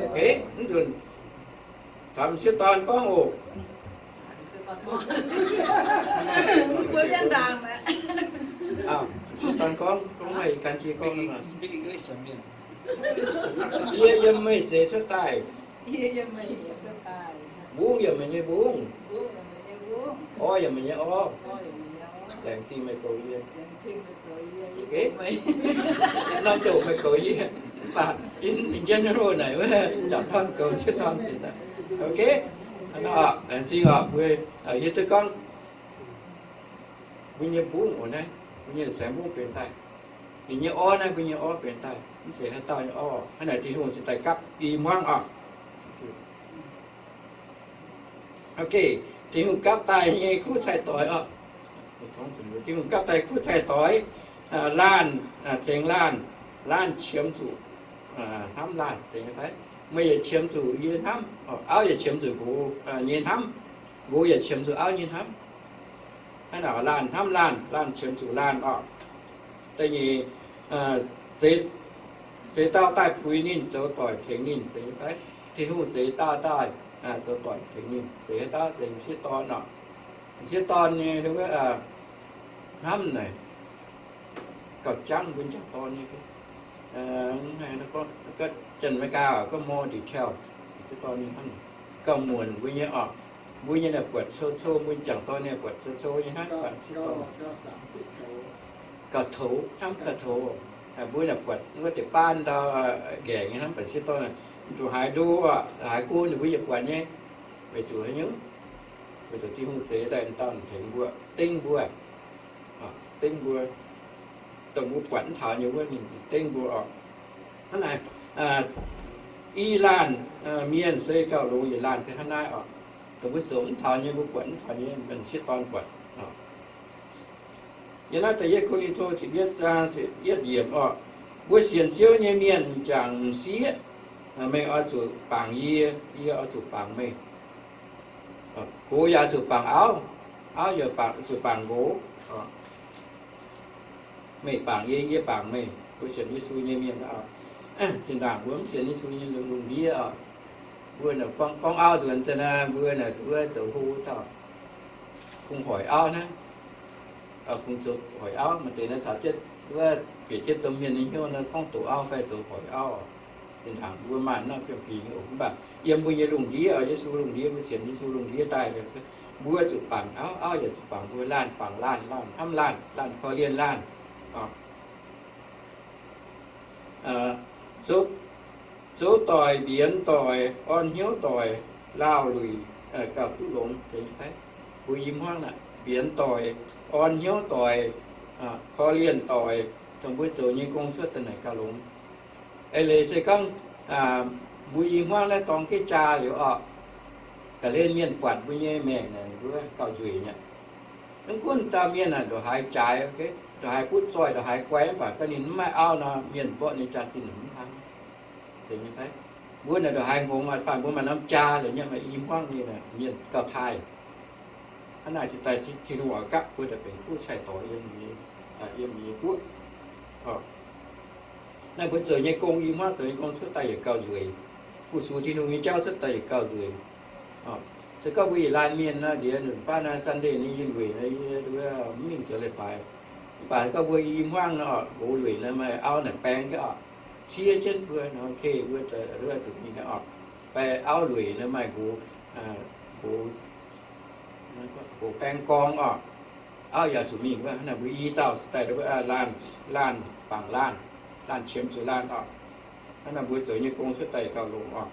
Ok, mv nzunc taux m'sieqv dorn gorngv oc. M'sieqv dorn gorngv, gorngv meih gan jienv gorngv, Yie yiem meih zeix cuotv daaih. Mbungv yaac meih nyei mbungv, orv yaac meih nyei orv. Laengz zingh meih goux yie. Norm ziouc meih goux yie, mv baac in jienv loh naaic wuov m'jangc dorn goux m'sieqv dorn. Ok, laengz zingh oc. Mbuo hiuv duqv gorngv mbuo nyei mbungv oc, naaiv mbuo nyei la'saengx mbungv benx daaih. Ninh nyei orv naaiv mbuo nyei orv benx daaih. Mv zeiz haaix dauh nyei orv. Hnangv naaic Tin-Hungh cingx daaih gapv i hmuangv oc. Ok, Tin-Hungh gapv daaih nyei kuv cai-doix oc. Tin-Hungh gapv daaih kuv cai-doix, laanh, tengx laanh, laanh qiemx zuqc hnamv laanh. Meih yaac qiemx zuqc yie hnamv, auv yaac qiemx zuqc nqox nyei hnamv, nqox yaac qiemx zuqc auv nyei hnamv. Hnangv naaic laanh hnamv laanh, laanh qiemx zuqc laanh oc. Da'nyeic, zeix dauh daaih puix ninh, zoux doic tengx ninh. Zeix, Tin-Hungh zeix dauh daaih zoux doic tengx ninh. Zeix haaix dauh? Zeix m'sieqv dorn oc. M'sieqv dorn nyei hnamv naaic gauh jangv mbuo m'jangc dorn nyei. Janx-Meigaa gorngv more detail, m'sieqv dorn nyei hnamv gauh muonc mbuo nyei oc. Mbuo nyei naaic buatc cou cou, mbuo m'jangc dorn nyei buatc cou cou nyei hnangv. Gauh toux, hnamv gauh toux. Mbuo naaic buatc wuov deix baan ndau nqaengc nyei hnangv, baac m'sieqv dorn zuqc haaix ndo, haaix go ninh mbuo yaac buatc nyei. Weic zuqc haaix nyungc? Weic zuqc Tin-Hungh zeix daaih dauh tengx mbuo, dingv mbuo, dingv mbuo. dongh mbuo buatc mv taux nyei wuov ninh dengv mbuo oc. Hnangv naaic, i laanh mienh se gauh longx yietc laanh se hnangv naaiv oc. Dongh mbuo zoux mv taux nyei, mbuo buatc mv taux nyei, sieqv dorn buatc. Yiem naaiv da'yietv Ko^lin^to ziepc yietv zaang ziepc yietv yiemc oc, mbuo sienx Ziouv nyei mienh m'jangc m'sieqv, meih oix zuqc bangc yie, yie oix zuqc bangc meih. Nqox yaac zuqc bangc auv, auv yaac zuqc bangc nqox. Meih bangc yie, yie bangc meih. Mbuo sienx Yesu nyei mienh, zinh ndaangc mbuo mv sienx Yesu nyei lungh ndiev oc, mbuo naaic gorngv auv nzuonx daaih naaic, mbuo naaic duqv zoux hlo dauh, kungx hoic auv naaiv, kungx zoux hoic auv. Maaih deix naaiv caux jienv wuov bieqc jienv domh mienh nyei hnyouv naaiv gorngv doqc auv fai zoux hoic auv. Zinh ndaangc mbuo maaih naaiv fiem-fingx oc, mv baac yiem mbuo nyei lungh ndiev oc, Yesu lungh ndiev, mbuo sienx Yesu lungh ndiev daaih, mbuo zuqc bangc auv, auv yaac zuqc bangc mbuo, laanh bangc laanh, laanh hnamv laanh, laanh korv-lienh laanh. Zoux doic, mbienx doic, orn hnyouv doic, laauh luic gauh duqv longx. Mbuo i hmuangv naaic, mbienx doic, orn hnyouv doic, korv-lienh doic, dongh mbuo zoux nyei gong cuotv daaih naaic gauh longx. Eix leiz se gorngv mbuo i hmuangv naaiv dorng jienv jaa liuz oc, ga'hlen mienh buatc mbuo nyei maengc naaic mbuo gauh nzueic nyei. Mv gunv dauh mienh naaic ndongc haaix jaaix, ndongc haaix butv zoih, ndongc haaix guai, mv baac gorngv ninh mv maaih auv nor, mienh mborqv ninh jaax-zinh mv hnangv. Mbuo naaic ndongc haaix hngongx, faanh mbuo maaih norm jaa liuz nyei, maaih i hmuangv nyei, mienh gauh taaih. Hnangv naaic cingx daaih Tin-Hungh oix gapv mbuo daaih benx kuv cai-doix yiem mbuo nyei guoqv. Naaiv mbuo zoux nyei gong, i hmuangv zoux nyei gong cuotv daaih yietc gauh nzueic. Fu-sux Tin-Hungh nyei jauv cuotv daaih yietc gauh nzueic. Se gorngv mbuo yietc laanh mienh nor, ndiev nzunc baav naaiv Sunday nyei yiem weic nor, yie mv mingh zoux leiz-baaix. Mv baac gorngv mbuo i hmuangv nor, nqox lueic nor, maaih auv naaic baeng gaax oc, ciev jienv mbuo, nqox lueic nor maaih nqox, fai auv lueic nor maaih nqox, nqox, nqox baeng gorngv oc. Auv yaac zuqc mingh wuov. Hnangv naaic mbuo i dauh daaih, laanh, laanh bangc laanh, laanh qiemx zuqc laanh oc. Hnangv naaic mbuo zoux nyei gong cuotv daaih gauh longx oc.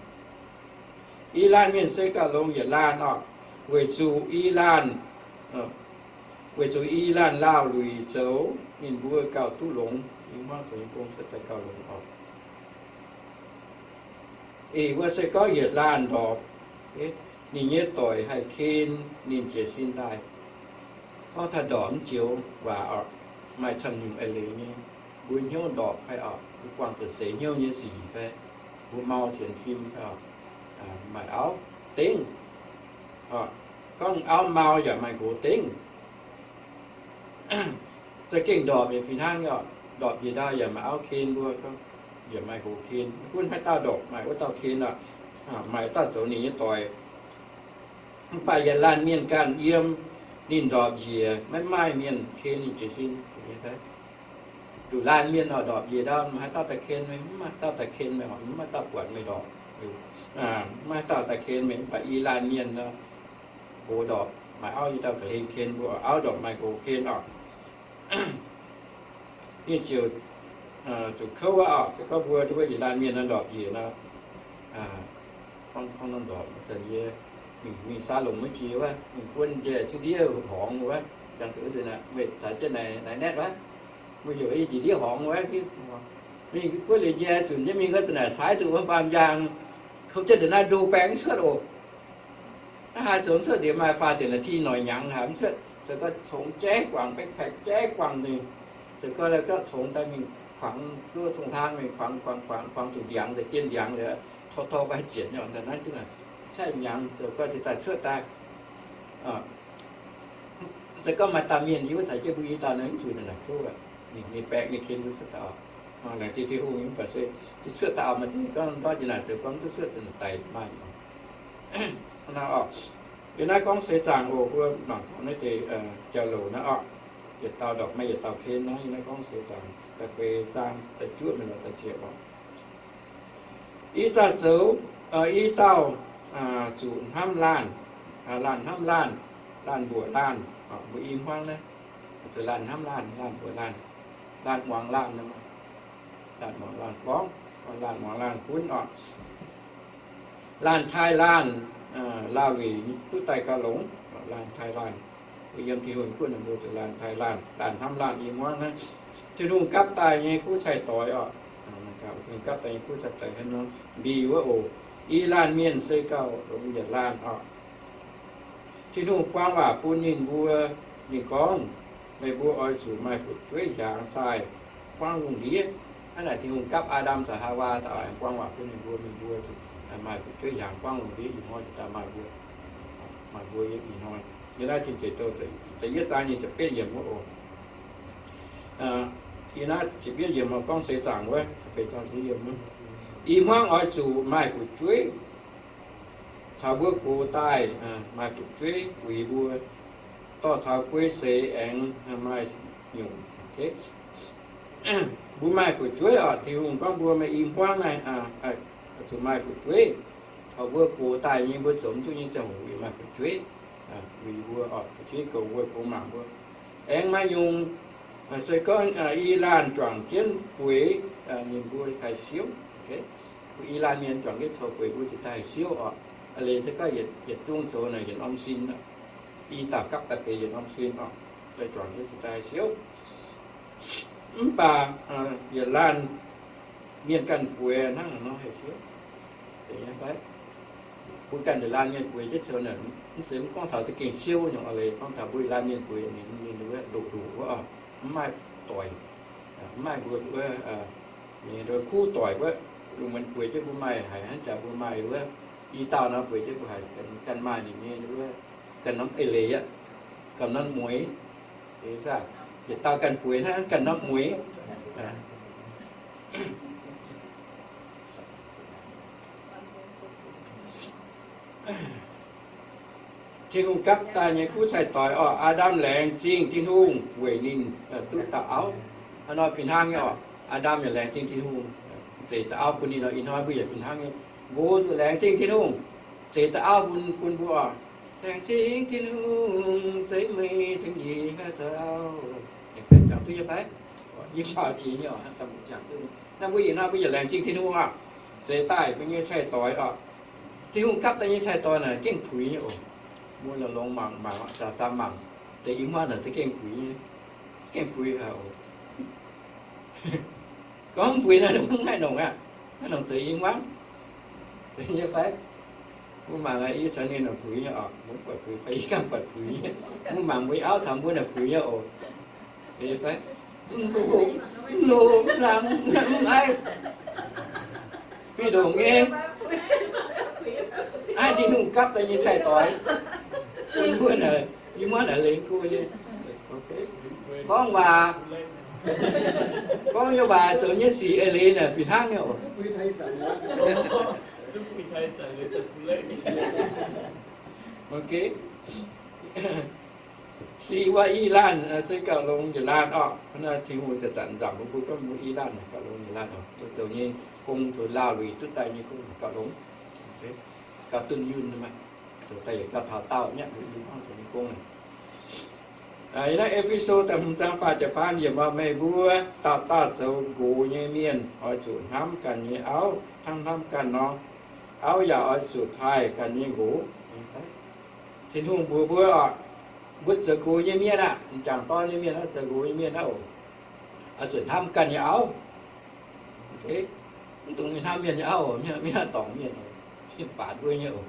I laanh mienh se gauh longx yietc laanh oc, weic zuqc i laanh, weic zuqc i laanh laauh luic zoux ninh mbuo gauh duqv longx. I hmuangv zoux nyei gong cuotv daaih gauh longx oc. Ih, wuov se gorngv yietc laanh ndorpc, ninh nyei doic haih ken ninh jiez sin daaih. Gorngv taux ndorpc mv joux waac oc, maaih camv nyungc eix leiz nyei. Mbuo hnyouv ndorpc fai oc, mbuo buangh zuqc seix hnyouv nyei sic fai, mbuo mau sienx fim fai oc, maaih auv dengv. Gorngv auv mau yaac maaih nqox dengv. Za'gengh ndorpc yaac fih hnangv nyei oc. Ndorpc njiec ndau yaac maaih auv ken mbuo, yaac maaih nqox ken. Gunv haaix dauh ndorpc maaih wuov dauh ken oc. Maaih dauh zoux ninh nyei doic. Mv baac yietc laanh mienh ganh yiem, ninh ndorpc njiec maiv maaih mienh ken ninh jiez sin. Nduqc laanh mienh oc, ndorpc njiec ndau maaih haaix dauh daaih ken meih? Mv maaih dauh daaih ken meih oc, mv maaih dauh buatc meih ndorpc. Mv maaih dauh daaih ken meih. Mv baac i laanh mienh nor, nqox ndorpc maaih auv, i dauh ga'hlen ken mbuo, auv ndorpc maaih nqox ken oc. Ninh ziouc zuqc kouv wuov oc. Se gorngv mbuo wuov yietc laanh mienh nor ndorpc njiec nor, gorngv, gorngv nor ndorpc, zanc yie mingh, mingh sav longc maiv jiex wuov, mingh buonv njiec tiuv ndiev horngz wuov, jangx zuqc wuov nzunc aqv, meih caux jienv naaic, naaic naetv wuov, mbuo heuc yie njiec ndiev horngz wuov, mingh buonv liuz njiec zunc jienv mingh wuov zanc naaic caux zuqc wuov baamh njaang, kouv jienv ndongc naaiv ndo baeng mv cuotv oc. Naaiv haaix zoux mv cuotv, nziex maaih faah ziepc naaiv ti noic hnyangx haiz mv cuotv. Zoux gau congx jaiv guangc, backpack jaiv guangc nzengc. Zoux gau la'gauv congx daaih mingh kuangx duqv cong-hlang, mingh kuangx, kuangx, kuangx, kuangx zuqc ndiangx, deix dien ndiangx liuz, tor, tor mbaih zienc nyei, naaiv, naaiv zungv naaic cai hnyangx, zoux gau cingx daaih cuotv daaih. Zoux gau maaih dauh mienh yie wuov caux jienv mbuo i dauh naaiv mv zuqc naaic, naaic kouv, ninh baeqc ninh ken mbuo cuotv daaih oc. Laengz zingh Tin-Hungh, mv baac se cuotv daaih oc, maaih deix gorngv ndortv jiex naaic zoux gorngv duqv cuotv daaih maaih oc. Hnangv naaiv oc. Yie naaiv gorngv seix zaangc oc, mbuo mangc taux naaiv deix jauv-louc naaiv oc. Yietc dauh ndorpc maaih yietc dauh ken naaiv, yie naaiv gorngv seix zaangc da'feix zaang da'juov mingh lorz da'ziepc oc. I dauh zoux, i dauh zuqc hnamv laanh, laanh hnamv laanh, laanh mbuoqc laanh, mbuo i hmuangv naaiv, zuqc laanh hnamv laanh, laanh mbuoqc laanh, laanh muangx laanh, laanh muangx laanh gorngv, laanh muangx laanh gunv oc. Laanh taaih laanh, laauh luic duqv daaih gauh longx, laanh taaih laanh. Mbuo yiem Tin-Hungh guoqv ninh mbuo zuqc laanh taaih laanh, laanh hnamv laanh i hmuangv naaiv. Tin-Hungh gapv daaih nyei kuv cai-doix oc. Tin-Hungh gapv daaih nyei kuv cai-doix hnangv nor, mbi wuov oc. I laanh mienh se gauh longx yietc laanh oc. Tin-Hungh buang waac bun ninh mbuo. Ninh gorngv, meih mbuo oix zuqc maaih fu'jueiv hiaangx daaih buangv lungh ndiev. Hnangv naaic Tin-Hungh gapv Aa^ndam caux Haawaa daaih buang waac bun ninh mbuo, mingh mbuo zuqc maaih fu'jueiv hiaangx buangv lungh ndiev, ih hnoi zuqc daaih maaih mbuo, maaih mbuo yiem ih hnoi. Yiem naaiv Tin Deic Douh da'yietv zaang nyic ziepc betv yiemc wuov oc. Yiem naaiv ziepc yiemc gorngv seix zaangc wuov, i hmuangv oix zuqc maaih fu'jueiv caux mbuo gox daaih, maaih fu'jueiv buix mbuo, dorh taux guei seix aengx maaih nyungc. Mbuo maaih fu'jueiv oc, Tin-Hungh gorngv mbuo maaih i hmuangv naaiv, zuqc maaih fu'jueiv caux mbuo gox daaih nyei, mbuo zoux mv duqv nyei ziangh hoc maaih fu'jueiv buix mbuo, fu'jueiv goux mbuo, goux mangc mbuo. Aengx maaih nyungc se gorngv i laanh juangc jienv bueix ninh mbuo haih siouv. Mbuo i laanh mienh juangc jienv coux bueix mbuo ziouc daaih haih siouv oc. A'leiz se gorngv yietc zungv coux naaic yietc norm sin, i dauh gapv daaih benx yietc norm sin oc, daaih juangc jienv ziouc daaih haih siouv. Mv baac yietc laanh mienh ganh bueix hnangv nor haih siouv. Mbuo ganh yietc laanh mienh bueix jienv coux naaic, mv zeiz mv gorngv taux za'gengh siouv nyungc a'leiz, gorngv taux mbuo yietc laanh mienh bueix ninh, ninh ndoqc ndoqc wuov, mv maaih doic, mv maaih mbuo wuov, ninh ndoqc kuv doic wuov, lungh muonz bueix jienv mbuo maaih haic hnangv jaax mbuo maaih wuov, i dauh nor bueix jienv mbuo haic, ganh maaih ninh nyei wuov, ganh norm eix leiz aqv, ganh norm mueix. Yietc dauh ganh bueix hnangv ganh norm mueix. Tin-Hungh gapv daaih nyei kuv cai-doix oc. Aa^ndam laengz zingh Tin-Hungh weic ninh duqv dauh auv. Hnangv nor fih hnangv nyei oc. Aa^ndam yaac laengz zingh Tin-Hungh, zeix dauh auv bun ninh nor, ih hnoi mbuo yaac fih hnangv nyei. Mbuo zuqc laengz zingh Tin-Hungh, zeix dauh auv bun, bun mbuo oc. Laengz zingh Tin-Hungh zeix meih dengv njiec haaix dauh. Jangx duqv nyei fai? Yie faaux jiex nyei oc. Naaiv mbuo ih hnoi mbuo yaac laengz zingh Tin-Hungh oc, zeix daaih mbuo nyei cai-doix oc. Tin-Hungh gapv daaih nyei cai-doix naaic gengh puix nyei oc. Mbuo longx-longx mangc, mangc, zaah zaah mangc, deix i hmuangv naaic za'gengh puix nyei. Gengh puix haic oc. Gorngv mv puix naaic mv haih nongc aqv. Mv haih nongc zeix i hmuangv. Zeiz nyei fai? Mbuo mangc aqv, yie caux ninh nongc puix nyei oc. Mbuo buatc puix fai? Yie ganh buatc puix nyei. Mbuo mangc mbuo nyei auv caux mbuo naaic puix nyei oc. Zeiz nyei fai? Mv longx, mv longx, mv aiv, fih ndongc nyei. Aav, Tin-Hungh gapv daaih nyei cai-doix, bun mbuo naaic, yie muonv naaic lengx go nyei. Gorngv waac, gorngv nyei waac, zoux nyei sic eix leiz naaic fih hnangv nyei oc. Se wuov i laanh se gauh longx yietc laanh orqc. Hnangv naaic Tin-Hungh zanc-zanc nzangc mbuo, mbuo gorngv mbuo i laanh gauh longx yietc laanh orqc. Mbuo zoux nyei gong, zoux laauh luic duqv daaih nyei gong gauh longx, gauh dunh yunh, zoux daaih yietc gauh taux daauh nyaqv, mbuo i hnangv zoux nyei gong naaic. Yiem naaiv E^fe^so da'hmz zaang faah ziepc faam yiemc, meih mbuo dauh dauh zoux nqox nyei mienh oix zuqc hnamv ganh nyei auv hnangv hnamv ganh nor. Auv yaac oix zuqc taaih ganh nyei nqox. Tin-Hungh mbuox mbuo oc, mbuo zoux nqox nyei mienh aqv, m'jangc dorn nyei mienh, zoux nqox nyei mienh aqv oc, oix zuqc hnamv ganh nyei auv. Mv dungx mingh hnamv mienh nyei auv, mienh dorngc mienh, mienh baatc mbuo nyei oc.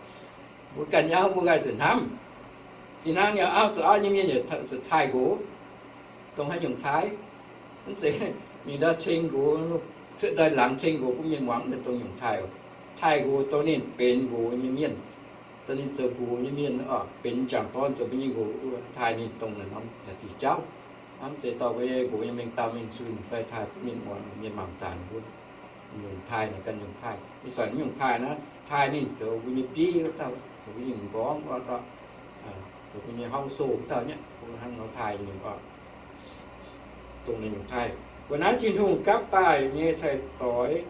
Mbuo ganh nyei auv mbuo oix zuqc hnamv. Fih hnangv nyei auv zoux auv nyei mienh yaac zuqc taaih nqox. Dongh haaix nyungc taaih? Mv zeiz mingh ndau ceng nqox, cuotv ndau laangz ceng nqox bun mienh muangx, mv zeiz dongh nyungc taaih oc. Taaih nqox dongh ninh benx nqox nyei mienh, dongh ninh zoux nqox nyei mienh oc, benx m'jangc dorn zoux mbuo nyei nqox, taaih ninh dongh naaiv norm diuc jauv. Mv zeiz dorh mbuo nyei nqox nyei mengh dauh mingh zunh fai taaih bun mienh muangx, mienh mangc zanc mbuo. Nyungc taaih naaic ganh nyungc taaih. Ih zanc nyungc taaih naaiv, taaih ninh zoux mbuo nyei bieiv wuov dauh, zoux mbuo nyei m'nqorngv wuov dauh, zoux mbuo nyei hauv sou wuov dauh nyaqv, mbuo hnangv nor taaih nyungc oc. Dongh naaiv nyungc taaih. Weic naaiv Tin-Hungh gapv daaih nyei cai-doix,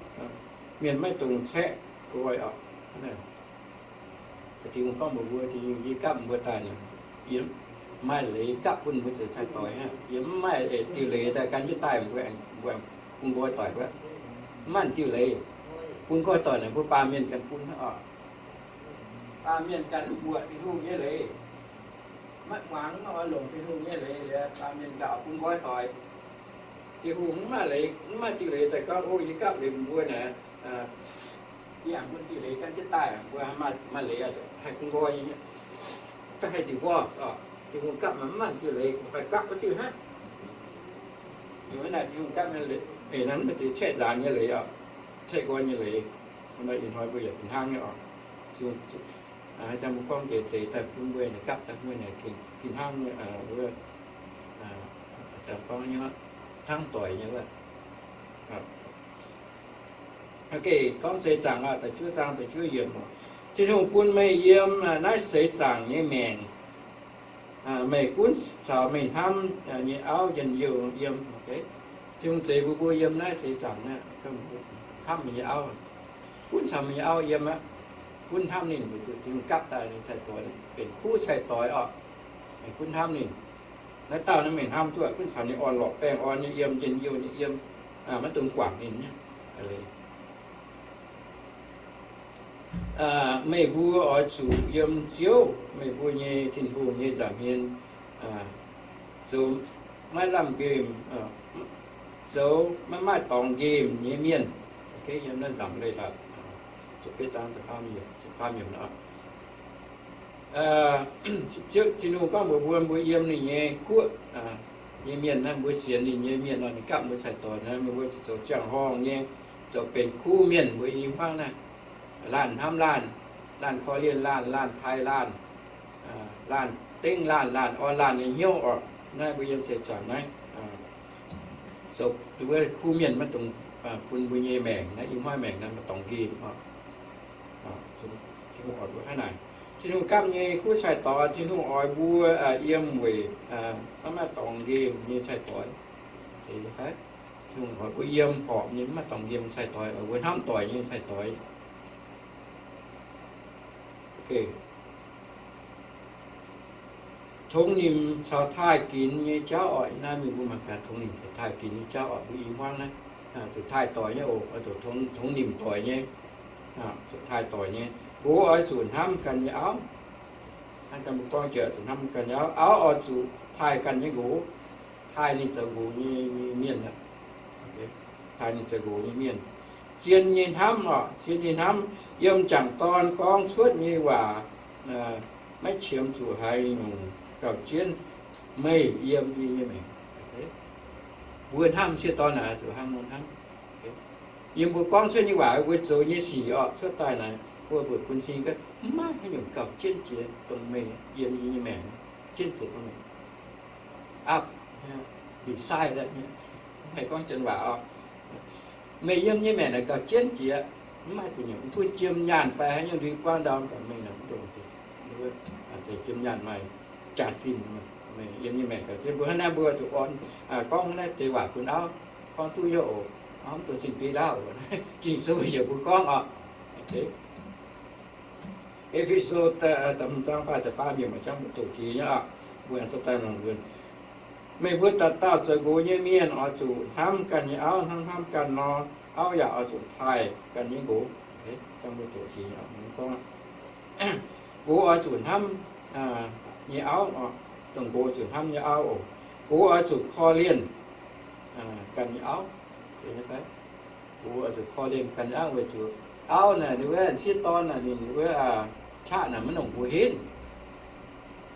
mienh maiv dungx caeqv nqoi oc. Tin-Hungh gorngv mbuox mbuo, Tin-Hungh yie gapv mbuo daaih naaic, yie mv maaih leiz gapv bun mbuo zoux cai-doix hnangv. Yie mv maaih diuh leiz daaih gan jienv daaih mbuo, mbuo bun nqoi doic wuov. Mv maaih diuh leiz bun nqoi doic naaic, mbuo baamh mienh ganh bun hnangv oc. Baamh mienh ganh mv mbuoqc Tin-Hungh nyei leiz, maiv muangx, maiv oix longc Tin-Hungh nyei leiz, baamh mienh ganh oix bun nqoi doic. Tin-Hungh mv maaih leiz, mv maaih diuh leiz daaih gorngv, O, yie gapv leiz mbuo naaic, yie aengx bun diuh leiz gan jienv daaih, mbuo maaih leiz haih bun nqoi nyei, haih diuc nqoi oc. Tin-Hungh gapv maaih mv maaih diuh leiz, haih gapv wuov diuh hnangv. Ih hnoi naaic Tin-Hungh gapv nyei leiz, ih hnoi mv maaih diuh caeqv nzaanx nyei leiz oc, caeqv nqoi nyei leiz. Ih hnoi mbuo yaac fih hnangv nyei oc. Haaix zanc mbuo gorngv deix zeiz daaih bun mbuo naaic gapv daaih mbuo naaic fih hnangv nyei, wuov, gorngv nyei hnangv doic nyei wuov. Gorngv seix zaangc da'juov zaang da'juov yiemc, Tin-Hungh bun meih yiem naaiv seix zaangc nyei maengc. Meih gunv caux meih hnamv nyei auv njien-youh yiem. Tin-Hungh zeix mbuo mbuo yiem naaiv seix zaangc naaiv, hnamv meih nyei auv, gunv caux meih nyei auv yiem aqv. Gunv hnamv ninh, weic zuqc Tin-Hungh gapv daaih ninh cai-doix, benx kuv cai-doix oc. Meih gunv hnamv ninh. Naaiv dauh naaiv meih hnamv duqv, gunv caux ninh orn-lorqc baengh orn nyei yiem, njien-youh nyei yiem, maiv dungx guangc ninh nyei. Meih mbuo oix zuqc yiem Ziouv, meih mbuo nyei Tin-Hungh, nyei nza'hmien, zoux maiv lamh nqemh, zoux maiv maaih dorngx nqemh nyei mienh. Yiem naaiv nzamc leiz-latc ziepc betv zaang ziepc faam yiemc, Tin-Hungh gorngv mbuox mbuo, mbuo yiem ninh nyei guoqv nyei mienh naaiv, mbuo sienx ninh nyei mienh nor, ninh gapv mbuo cai-doix naaiv, mbuo zuqc zoux ziangh horngh nyei, zoux benx kuv mienh. Mbuo i hmuangv naaiv, laanh hnamv laanh, laanh korv-lienh laanh, laanh taaih laanh, laanh dengv laanh, laanh orn laanh nyei hnyouv oc. Naaiv mbuo yiem seix zaangc naaiv, zoux wuov kuv mienh maiv dungx bun mbuo nyei maengc naaiv, i hmuangv maengc naaiv maaih dorngx nqemh oc. Tin-Hungh oix mbuo hnangv naaic. Tin-Hungh gapv nyei kuv cai-doix, Tin-Hungh oix mbuo yiem weic maiv maaih dorngx nqemh nyei cai-doix. Tin-Hungh oix mbuo yiem horpc nyei maiv maaih dorngx nqemh cai-doix, oix mbuo hnamv doic nyei cai-doix. Tongx nimc caux taaih ginx nyei jauv oc. Naaiv mingh mbuo mangc gaax tongx nimc caux taaih ginx nyei jauv oc. Mbuo i hmuangv naaiv, zuqc taaih doic nyei oc, zuqc tongx nimc doic nyei, zuqc taaih doic nyei. Nqox oix zuqc hnamv ganh nyei auv. Hnangv mbuo gorngv jiex zuqc hnamv ganh nyei auv. Auv oix zuqc taaih ganh nyei nqox. Taaih ninh zoux nqox nyei mienh aqv. Taaih ninh zoux nqox nyei mienh. Zien nyei hnamv oc, zien nyei hnamv, yiem jangc dorn gorngv cuotv nyei waac maiv qiemx zuqc haaix nyungc gauh jienv. Meih yiem yie nyei maengc. Mbuo hnamv sieqv dorn naaic zuqc hnangv nor hnamv. Yiem mbuo gorngv cuotv nyei waac, mbuo zoux nyei sic oc, cuotv daaih naaic mbuo mbuox bun cing gorngv maiv haaix nyungc gauh jienv jiex dongh meih yiem yie nyei maengc, jienv jiex dongh meih. Aqv, beside that, haih gorngv janx waac oc. Meih yiem nyei maengc naaic gauh jienv jiex, mv maaih deix nyungc, mv bun jiem nyaanh fai haaix nyungc ndui buangv ndau mv baac meih naaic mv dongh, jiem nyaanh maaih jaax-zinh. Meih yiem nyei maengc gauh jienv. Mbuo hnangv naaiv mbuo zuqc orn gorngv naaiv deix waac bun auv, gorngv duqv nyei oc. Auv mv dungx sin biei ndaauv. Ging-Sou yaac mbuo gorngv oc. E^fe^so da'hmz zaang faah ziepc faam yiemc maaih jangv mbuo doqc jiex nyei oc. Mbuo aengx dorh daaih mangc mbuo. Meih mbuo dauh dauh zoux nqox nyei mienh oix zuqc hnamv ganh nyei auv hnangv hnamv ganh nor, auv yaac oix zuqc taaih ganh nyei nqox. Nqox oix zuqc hnamv nyei auv, dongh nqox zuqc hnamv nyei auv oc. Nqox oix zuqc korv-lienh ganh nyei auv. Nqox oix zuqc korv-lienh ganh nyei auv weic zuqc auv naaic ninh wuov m'sieqv dorn naaic ninh wuov qaqv naaic maiv longc mbuo henv.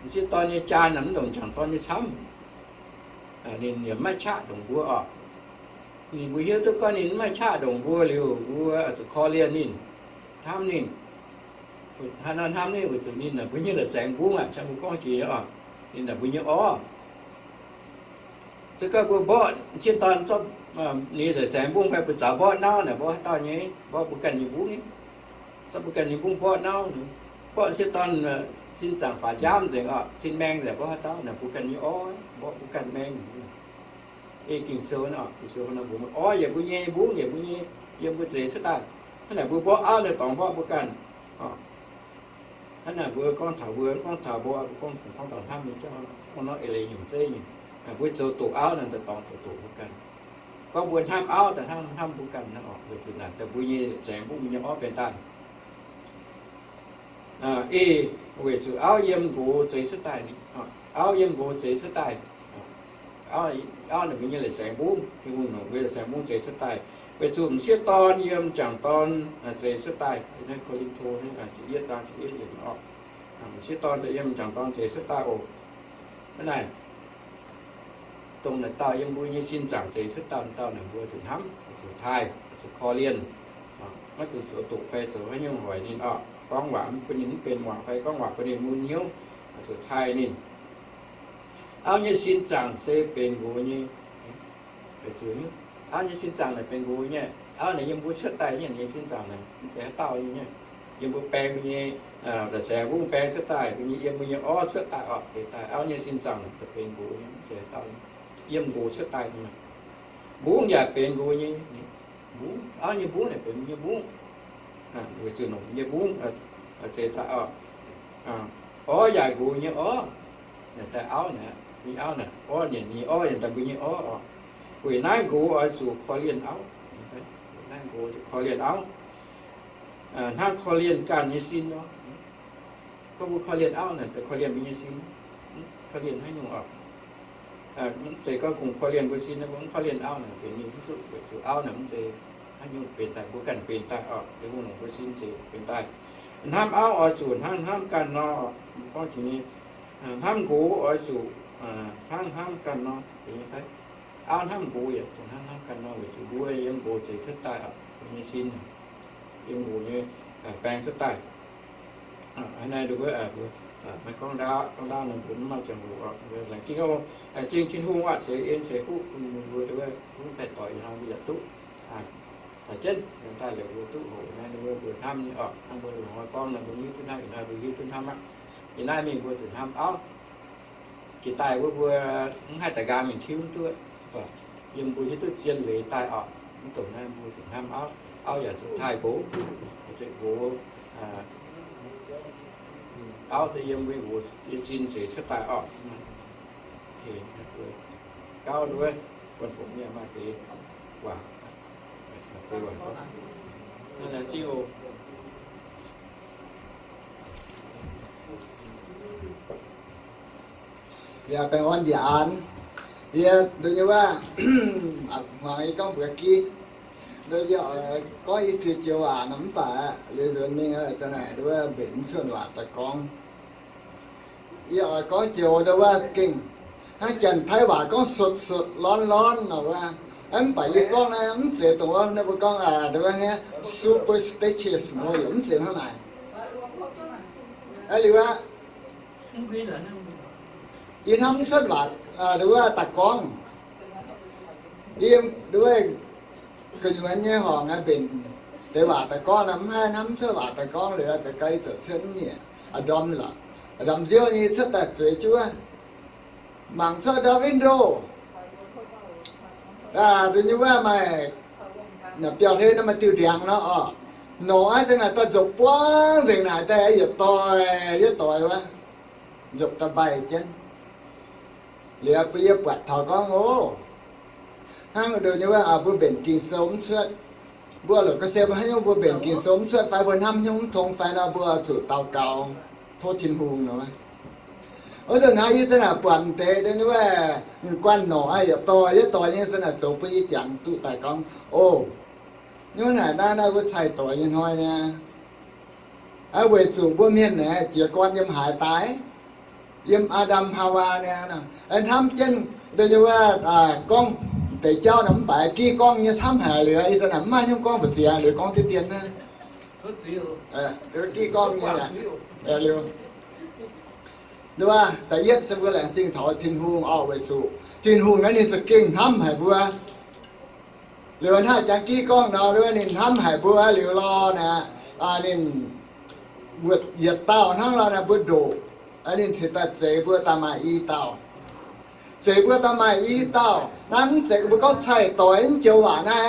M'sieqv dorn nyei jaan naaic mv longc m'jangc dorn nyei camv. Ninh yaac maiv qaqv ndongc mbuo oc. Ninh mbuo hiuv duqv gorngv ninh maiv qaqv ndongc mbuo liuz, mbuo zuqc korv-lienh ninh, hnamv ninh. Hnangv naaiv hnamv ninh weic zuqc ninh naaic mbuo nyei la'saengx mbungv aqv. Hnangv mbuo gorngv jiex nyei oc, ninh naaic mbuo nyei orv. Se gorngv mbuo mborqv m'sieqv dorn zorqv ninh la'saengx mbungv fai mbuo zaux mborqv nauv naaic, mborqv haaix dauh nyei? Mborqv mbuo ganh nyei mbungv nyei. Zorqv mbuo ganh nyei mbungv mborqv nauv, mborqv m'sieqv dorn sin zaangc faaux njaamv nzengc oc, sin maeng nzengc, mborqv haaix dauh naaic? Mbuo ganh nyei orv, mborqv mbuo ganh maeng. Ei Ging-Sou nor, Ging-Sou nor mbuox orv yiem mbuo nyei, mbungv yiem mbuo nyei, yiem mbuo zeix cuotv daaih. Hnangv naaic mbuo mborqv auv naaic dorngx mborqv mbuo ganh. Hnangv naaic mbuo gorngv taux mbuo, gorngv taux mborqv, gorngv, gorngv taux hnamv nyei jauv, gorngv nor eix leiz nyungc zeiv nyungc. Mbuo zoux doqc auv naaic daaih dorngx doqc doqc mbuo ganh. Gorngv mbuo hnamv auv daaih hnamv, hnamv mbuo ganh hnangv oc, weic zuqc naaic daaih mbuo nyei la'saengx mbungv, mbuo nyei orv benx daaih. Ei weic zuqc auv yiem nqox zeix cuotv daaih, auv yiem nqox zeix cuotv daaih. Auv naaic mbuo nyei leiz saeng mbungv, Tin-Hungh longc mbuo nyei leiz saeng mbungv zeix cuotv daaih, weic zuqc m'sieqv dorn yiem m'jangc dorn zeix cuotv daaih. Naaiv Ko^lin^to naaiv ziepc yietv zaang ziepc yietv yiemc orqc. M'sieqv dorn yiem m'jangc dorn zeix cuotv daaih oc. Hnangv naaic, dongh naaic dauh yiem mbuo nyei sin zaangc zeix cuotv daaih dauh naaic, mbuo zuqc hnamv, zuqc taaih, zuqc korv-lienh. Maiv dungx zoux doqc fai zoux haaix nyungc hoic ninh orqc. Gorngv waac bun ninh mv benx muangx fai gorngv waac bun ninh mun hnyouv, zuqc taaih ninh. Auv nyei sin zaangc se benx nqox nyei. Auv nyei sin zaangc naaic benx nqox nyei. Auv naaic yiem mbuo cuotv daaih nyei, nyei sin zaangc naaic mv zeiz haaix dauh nyei. Yiem mbuo baeng mbuo nyei, la'saengx mbungv baeng cuotv daaih, mbuo nyei yiem mbuo nyei orv cuotv daaih orqc, deix daaih auv nyei sin zaangc naaic benx nqox nyei, mv zeiz haaix dauh nyei. Yiem nqox cuotv daaih nyei. Mbungv yaac benx nqox nyei. Mbungv, auv nyei mbungv naaic benx mbuo nyei mbungv. Weic zuqc longc mbuo nyei mbungv zeix daaih orqc. Orv yaac nqox nyei orv. Naaic daaih auv naaic, mbuo nyei auv naaic, orv naaic, ninh orv yaac daaih mbuo nyei orv orqc. Weic naaiv nqox oix zuqc korv-lienh auv. Naaiv nqox zuqc korv-lienh auv. Hnangv korv-lienh ganh nyei sin nor. Gorngv mbuo korv-lienh auv naaic, daaih korv-lienh mbuo nyei sin. Korv-lienh haaix nyungc orqc? Mv zeiz gorngv kungx korv-lienh mbuo sin, mbuo mv korv-lienh auv naaic, benx mingh mv duqv, weic zuqc auv naaic mv zeiz haaix nyungc benx daaih, mbuo ganh benx daaih orqc. Tin-Hungh longc mbuo sin zeix benx daaih. Hnamv auv oix zuqc hnangv hnamv ganh nor. Gorngv jiex nyei, hnamv nqox oix zuqc hnangv hnamv ganh nor. Auv hnamv nqox yaac zuqc hnangv hnamv ganh nor, weic zuqc mbuo yiem nqox zeix cuotv daaih, mbuo nyei sin yiem nqox nyei baeng cuotv daaih. Hnangv naaiv mbuo maiv gorngv ndaauv, gorngv ndaauv nor mbuo mv maaih ziangh hoc. Laengz zingh, laengz zingh Tin-Hungh aqv, ceix en ceix fuqv bun mbuo, mbuo daaih doix ih hnoi mbuo yaac duqv taux jienv daaih liuz mbuo duqv hoqc naaiv mbuo, mbuo hnamv nyei orqc. Hnangv mbuo loz-hnoi gorngv nor, mbuo hiuv duqv hnamv, ih hnoi mbuo hiuv duqv hnamv aqv. Ih naaiv mingh mbuo zuqc hnamv auv. Jiex daaih wuov mbuo mv haih daaih nqaang mingh tiuv duqv. Yiem mbuo hiuv duqv zien leiz daaih orqc, mv dongh naaiv mbuo zuqc hnamv auv. Auv yaac zuqc taaih nqox, zuqc nqox auv daaih yiem mbuo nqox nyei sin zeix cuotv daaih orqc. Gauv wuov, buonv fongc mienh maaih deix waac, deix waac. Naaiv ziouc Yaac baengh orn njiec aanx. Yie nduov nyei wuov, hmuangx yie gorngv mbuox gih, nduov yie oix gorngv i ziex joux waac nor mv baac liuz nzuonx mingh za'naaic nduov mbenc mv cuotv waac daaih gorngv. Yie oix gorngv joux nduov wuov gengh hnangv Janx-Taiv waac gorngv sut sut lorn lorn nor wuov. Mv baac yie gorngv naaiv mv zeiz dongh wuov, naaiv mbuo gorngv nduov superstitious nor, yaac mv zeiz hnangv naaic. Liuz aqv, yie hnamv mv cuotv waac nduov wuov daaih gorngv. Yie nduov gu'nyuoz nyei horngc mbenc deix waac daaih gorngv nor, mv haih hnamv mv cuotv waac daaih gorngv liuz, za'gengh zoux cuotv mv nyieqc. Ndorm lorqc, ndorm nziouv nyei cuotv daaih zueiz juov, mangc cuotv ndorm window, nduov nyei wuov maaih biauv-hlen nor maaih diuh ndiangx nor orqc. Nor aqv, za'naaic daaih nzopc buangv nzengc naaic daaih yietc doix yietc doix wuov, nzopc daaih mbaih jienv. Liuz bun yie buatc taux gorngv oc, hnangv nduov nyei wuov mbuo mbenc Ging-Sou mv cuotv. Mbuo lorqc ga'sie mbuo haaix nyungc mbuo mbenc Ging-Sou mv cuotv fai mbuo hnamv hnyouv mv tong fai nor, mbuo zuqc daux gaux tov Tin-Hungh nor. Wuov zanc naaiv yie za'naaic buatc deix nduov nyei wuov guanh norqc yietc doix yietc doix nyei za'naaic zoux bun yie jangx duqv daaih gorngv, o, nyungc naaic naaiv naaiv mbuo cai-doix nyei hnoi niaa. Weic zuqc mbuo mienh naaic jiez gorn yiem haaix daaih? Yiem Aa^ndam Haawaa niaa. Hnamv jienv nduov nyei wuov gorngv deix jauv nor mv baac gih gorngv nyei camv haic liuz, ih zanc naaic mv maaih hnyouv gorngv mbu'ziex liuz gorngv diqv dien naaiv. Gih gorngv nyei liuz, nduov da'yietv se mbuo laengz zingh taux Tin-Hungh orqc, weic zuqc Tin-Hungh naaiv ninh za'gengh hnamv haic mbuo. Liuz hnangv jangx gih gorngv nor, nduov ninh hnamv haic mbuo liuz lorh naaic, ninh wuotc yietc dauh hnangv lorh naaic mbuo ndoqc, ninh cingx daaih zeix mbuo daaih maaih i dauh. Zeix mbuo daaih maaih i dauh. Naaiv mv zeiz mbuo gorngv cai-doix mv joux waac naaiv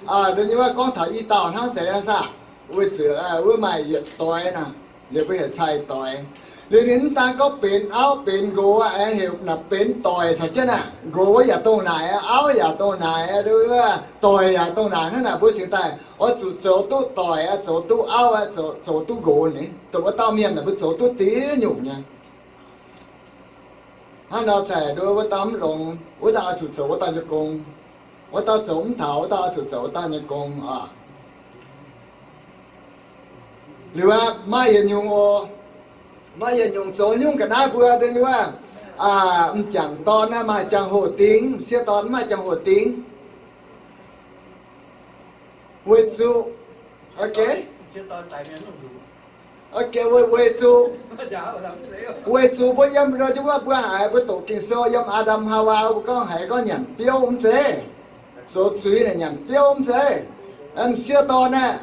aqv. Nduov nyei wuov gorngv taux i dauh hnangv zeiz aqv saah? Weic zuqc wuov maaih yietc doix nor, liuz mbuo heuc cai-doix. Liuz ninh mv daan gorngv benx auv benx nqox aqv, heuc naaic benx doic caux jienv aqv. Nqox wuov yaac dongh naaic, auv yaac dongh naaic, nduov wuov doic yaac dongh naaic. Hnangv naaic mbuo cingx daaih oix zuqc zoux duqv doic aqv, zoux duqv auv aqv, zoux duqv nqox. Dongh wuov dauh mienh naaic mbuo zoux duqv deix nyungc nyei. Hnangv nor cingx nduov wuov dauh mv longx, wuov dauh oix zuqc zoux wuov dauh nyei gong. Wuov dauh zoux mv taux, wuov dauh oix zuqc zoux wuov dauh nyei gong oc. Liuz aqv, maaih yietc nyungc oc. Maaih yietc nyungc zoux nyungc ga'naaiv mbuo deix wuov, m'jangc dorn naaiv maaih jangx-hoc dingx, m'sieqv dorn mv maaih jangx-hoc dingx. Weic zuqc, weic zuqc, weic zuqc mbuo yiem nor wuov mbuo haiz mbuo doqc Ging-Sou yiem Aa^ndam Haawaa mbuo gorngv haiz gorngv nyanc biouv mv zeiz, zoux zuiz naaic nyanc biouv mv zeiz. M'sieqv dorn aeqv,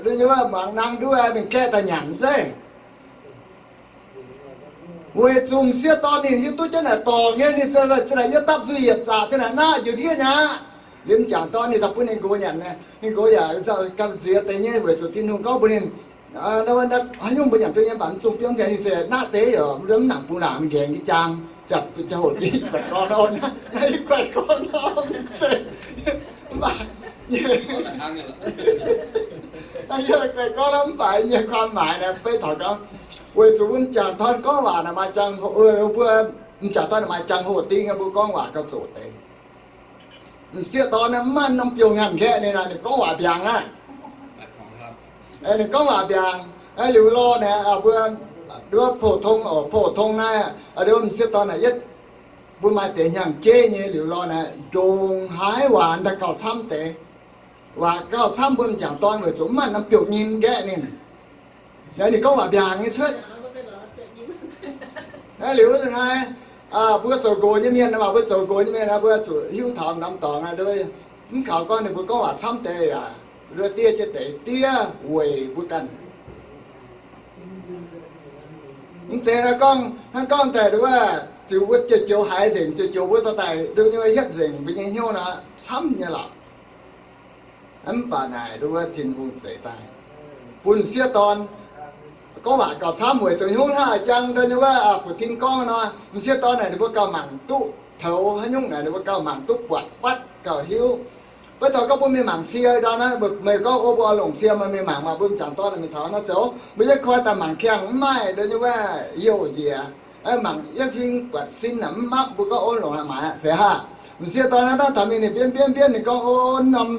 mbuo muangx nangv nduov mingh gaeqv daaih nyanc mv zeiz. Weic zuqc m'sieqv dorn ninh hiuv duqv jienv naaic dorngc nyei, ninh ziouc naaic yiem dapv nzuih yietc zaqc ziouc naaic naqv njiec ndiev nyei aqv. Liuz m'jangc dorn ninh daaih bun ninh nqox nyanc, ninh nqox yaac gamh nziex deix nyei weic zuqc Tin-Hungh gorngv mbuox ninh, haaix nyungc mbuo nyanc duqv nyei mv baac mv zungh biomv nqaengx, ninh ziouc naqv deix yaac mv nangc bungx laangc mingh nqaengx nyei jaang, ziouc hoc deix guaix gorngv nor, naaiv guaix gorngv nor, mv baac, naaiv guaix gorngv nor mv baac nyei ความหมาย naaiv beiv taux gorngv, weic zuqc mbuo m'jangc dorn gorngv waac naaic maaih jangx, mbuo m'jangc dorn maaih jangx-hoc dingx, mbuo gorngv waac gauh zoqc deix. M'sieqv dorn naaiv mv maaih norm biouv ngaanh nqaeqv ninh, ninh gorngv waac mbiaangc aqv. Ninh gorngv waac mbiaangc, liuz lorh naaic mbuo nduov pou-tong oc, pou-tong naaiv, nduov m'sieqv dorn naaic yietv, mbuo maaih deix hnyangx-jeiv nyei liuz lorh naaic ndongc haaix waac daaih gauh camv deix. Waac gauh camv mbuo m'jangc dorn weic zuqc mv maaih norm biouv nyim nqaeqv ninh. Naaiv ninh gorngv waac mbiaangc nyei cuotv. Naaiv liuz hnangv naaiv, mbuo zoux nqox nyei mienh, mbuo zoux nqox nyei mienh mbuo zuqc hiuv taux norm dorngx aqv. Mv kaux gorngv ninh mbuo gorngv waac camv deix yaac, nduov diev jienv deix diev weic mbuo ganh. Mv zeiz naaiv gorngv, hnangv gorngv daaih nduov, ziux mbuo joux-joux haiz nzengc, joux-joux mbuo dorh daaih nduov nyei hietv nzengc mbuo nyei hnyouv nor, camv nyei lorqc. Mv baac naaic nduov Tin-Hungh zeix daaih bun m'sieqv dorn gorngv waac gauh camv weic zuqc hnyouv hnangv jang nduov nyei wuov fu-tin gorngv nor, m'sieqv dorn naaic ninh mbuo gauh mangc duqv toux haaix nyungc naaic ninh mbuo gauh mangc duqv buatc fatv gauh hiuv. Beiv taux gorngv mbuo mingh mangc cie ndau naaiv, meih gorngv o mbuo oix longc cie meih mingh mangc maah, mbuo m'jangc dorn mingh taux naaiv zoux, mbuo yietv koi daaih mangc kiangh mv maaih nduov nyei wuov youh njiec. Mangc yietv huing buatc sin naaic mv mapv, mbuo gorngv o longc haic maaiz aqv, feix haav. M'sieqv dorn naaiv daaih taux mingh ninh bienv bienv bienv ninh gorngv o norm,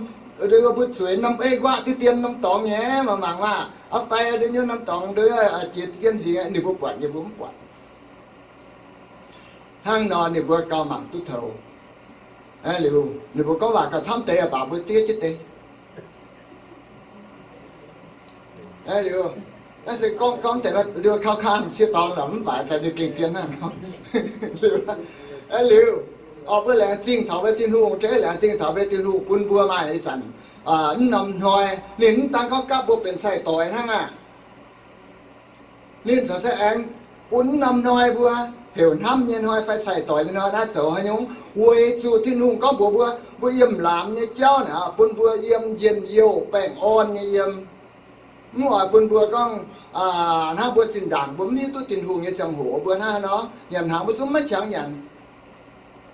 mbuo zueiz norm ei nquaqv deix dien norm dorngx nyei, mangc mangc maah, aqv fai nduov nyei norm dorngx nduov jiex dien nzingx, ninh mbuo buatc nyei mbuo mv buatc. Hnangv nor ninh mbuo gauh mangc duqv toux. Liuz ninh mbuo gorngv waac gauh camv deix baac mbuo diev jienv deix. Liuz, naaiv se gorngv gorngv deix nor, liuz kau kang m'sieqv dorn lorqc mv baac daaih liuz gengh zien hnangv nor. Liuz, orqc, mbuo laengz zingh taux mbuo Tin-Hungh, gengh laengz zingh taux mbuo Tin-Hungh bun mbuo maaih ih zanc mv norm hnoi, ninh mv daan gorngv gapv mbuo benx sai-doix hnangv aqv. Ninh caux se aengx bun mv norm hnoi mbuo, heuc hnamv nyei hnoi fai sai-doix nyei hnoi naaiv zoux haaix nyungc, weic zuqc Tin-Hungh gorngv mbuox mbuo, mbuo yiem laamz nyei jauv naaic bun mbuo yiem njien-youh baengh orn nyei yiem. Mv oix bun mbuo gorngv hnangv mbuo zinh ndaangc mbuo mv hiuv duqv Tin-Hungh nyei ziangh hoc mbuo hnangv haaix nor, nyanc hnaangx mbuo zungv maiv qangx nyanc.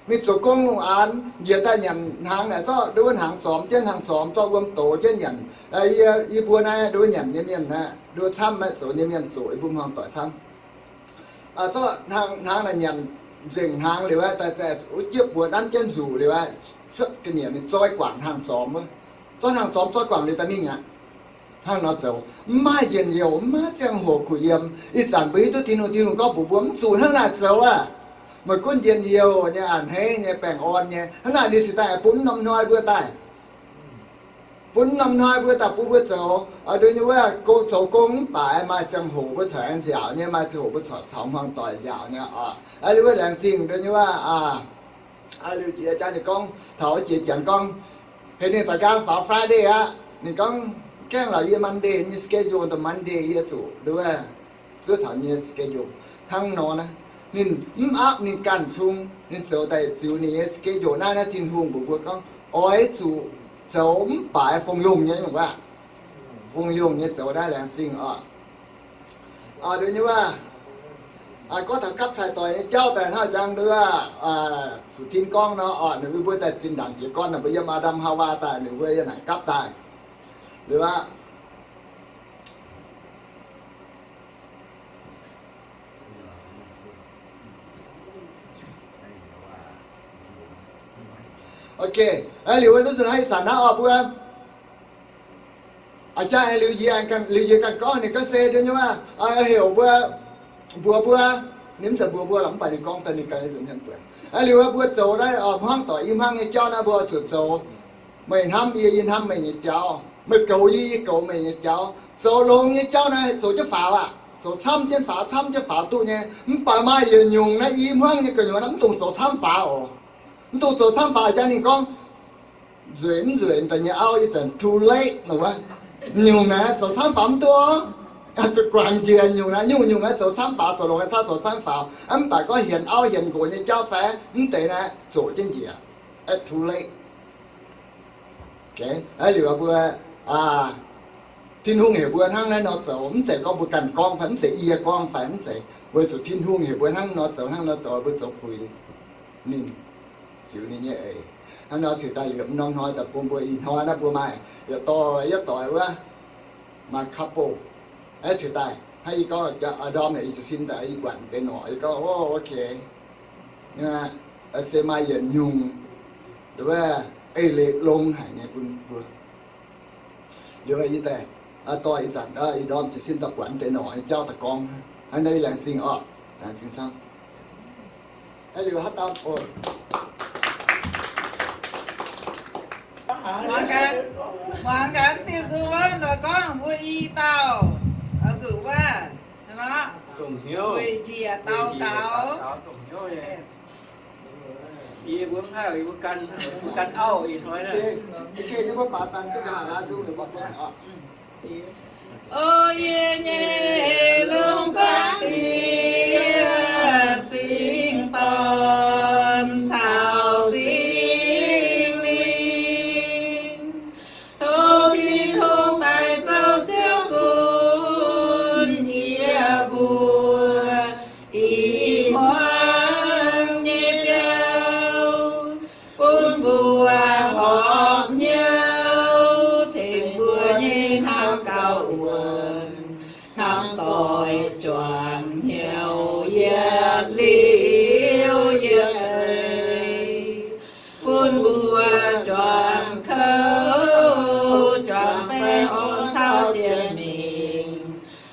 Mingh zoux gong lungh aanx njiec daaih nyanc hnaangx naaic zorqv nduov hnaangx zormx jienv, hnaangx zormx zorqv wuom dox jienv nyanc. Yie, yie mbuo naaiv nduov nyanc nyei mienh aqv, nduov camv maiv zoux nyei mienh zoqc yie mbuo hmuangx doic camv. Zorqv hnaangx naaic nyanc nzengc hnaangx liuz aqv, daaih wuov jieqv buoz nanv jienv nzuqc liuz aqv, cuotv ga'nyiec mingh zoi guangc hnaangx zormx wuov. Zorqv hnaangx zormx zoi guangc liuz daaih mingh aqv. Hnangv nor zoux mv maaih njien-youh, mv maaih ziangh hoc kuh yiem. Ih zanc mbuo hiuv duqv Tin-Hungh, Tin-Hungh gorngv mbuox mbuo mv zuqc hnangv naaic zoux aqv. Meih gunv njien-youh nyei, a'hneiv nyei, baengh orn nyei, hnangv naaic ninh cingx daaih bun mv norm hnoi mbuo daaih. Bun mv norm hnoi mbuo daaih bun mbuo zoux, nduov nyei wuov, gong zoux gong mv baac maaih ziangh hoc mbuo corc aengx nziaauc nyei, maaih ziangh hoc mbuo corc caux hmuangx doic nziaauc nyei oc. Liuz wuov laengz zingh nduov nyei wuov, liuz jiex jaax ninh gorngv taux jiex janx gorngv, heuc ninh daaih nqaang faaux Friday aqv. Ninh gorngv, gaengh lorqc, yie Monday nyei schedule, dongh Monday yie zuqc nduov, zuov taux nyei schedule hnangv nor naaiv. Ninh mv aapv ninh ganh cung, ninh zoux daaih ziux ninh nyei schedule naaiv. Naaiv Tin-Hungh mbuox mbuo gorngv oix zuqc zoux mv baac fongc yongh nyei, mv baac fongc yongh nyei zoux naaiv laengz zingh oc. Nduov nyei wuov, gorngv taux gapv sai-doix nyei jauv daaih hnangv jang nduov, fu-tin gorngv nor oc, ninh mbuo daaih zinh ndaangc jiez gorn, ninh mbuo yiem Aa^ndam Haawaa daaih, ninh mbuo yiem naaic gapv daaih. Liuz aqv. Ok, liuz wuov nzunc naaiv ih zanc naaiv oc mbuo, a'jang liuz yie, liuz yie ganh gorngv ninh gorngv se deix nyei waac, heuc mbuo, mbuox mbuo, ninh mv zeiz mbuox mbuo lorqc, mv baac ninh gorngv daaih ninh ganh nzunc mbuo. Liuz mbuo zoux naaiv hmuangv doic i hmuangv nyei jauv naaiv mbuo zuqc zoux. Meih hnamv yie, yie hnamv meih nyei jauv. Meih goux yie, yie goux meih nyei jauv. Zoux longx nyei jauv naaiv zoux jienv faaux aqv. Zoux camv jienv faaux, camv jienv faaux duqv nyei. Mv baac maaih yietc nyungc naaiv i hmuangv nyei gu'nyuoz naaiv mv dungx zoux camv faaux oc. Mv dungx zoux camv faaux jangx ninh gorngv, nzueic mv nzueic daaih nyei auv, ih zanc too late nor wuov. Nyungc naaiv zoux camv faaux mv duqv, zuqc guangc njiec nyungc naaiv, nyungc nyungc naaiv zoux camv faaux, zoux longx naaiv tauv zoux camv faaux. Mv baac gorngv hienx auv hienx nqox nyei jauv fai mv deix naaiv zoqc jienv njiec, too late. Liuz mbuo, Tin-Hungh heuc mbuo hnangv naaiv nor zoux, mv zeiz gorngv mbuo ganh gorngv fai mv zeiz yie gorngv fai mv zeiz, weic zuqc Tin-Hungh heuc mbuo hnangv nor zoux, hnangv nor zoux, mbuo zoux puix ninh, ziux ninh nyei eix. Hnangv nor cingx daaih liuz norm hnoi daaih bun mbuo ih hnoi naaiv mbuo maaih yietc dorh yietc doic wuov, maaih couple. Aeqv, cingx daaih hnangv yie gorngv, ndorm naaic yie jiez sin daaih yie buatc deix norqc, yie gorngv, o, ok, se maaih yietc nyungc wuov eix leiz longx haic nyei bun mbuo. Liuz yie daaih dorh ih zanc ih ndorm jiez sin daaih buatc deix norqc nyei jauv daaih gorngv, hnangv naaiv laengz zingh orqc, laengz zingh camv. Liuz haaix dauh, muangx gaax diuh nzung wuov nor gorngv mbuo i dauh, oix zuqc wuov, weic njiec daux gaux. Yie mbuo mv haih, yie mbuo gan, mbuo gan auv ih hnoi naaiv. O yie nyei lungh zaangc Diex, Singx Dorn caux Singx Lingh, tov Tin-Hungh daaih zoux Ziouv Gunv yie mbuo ih hmuangx nyei biauv, bun mbuo horpc hnyouv tengx mbuo nyei hnamv gauh wuonc, hnamv doic juangc hnyouv yietc liuz yietc seix, bun mbuo juangc kouv juangc baengh orn caux jiex mingh,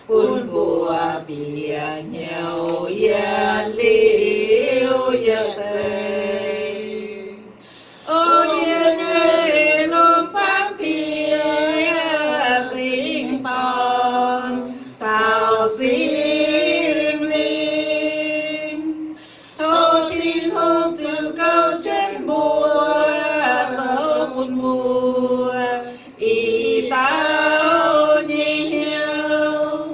bun mbuo bieqc hnyouv yietc liuz yietc seix. O yie nyei lungh zaangc Diex, Singx Dorn caux Singx Lingh, tov Tin-Hungh ziux gouv jienv mbuo, zoux bun mbuo i dauh nyei hnyouv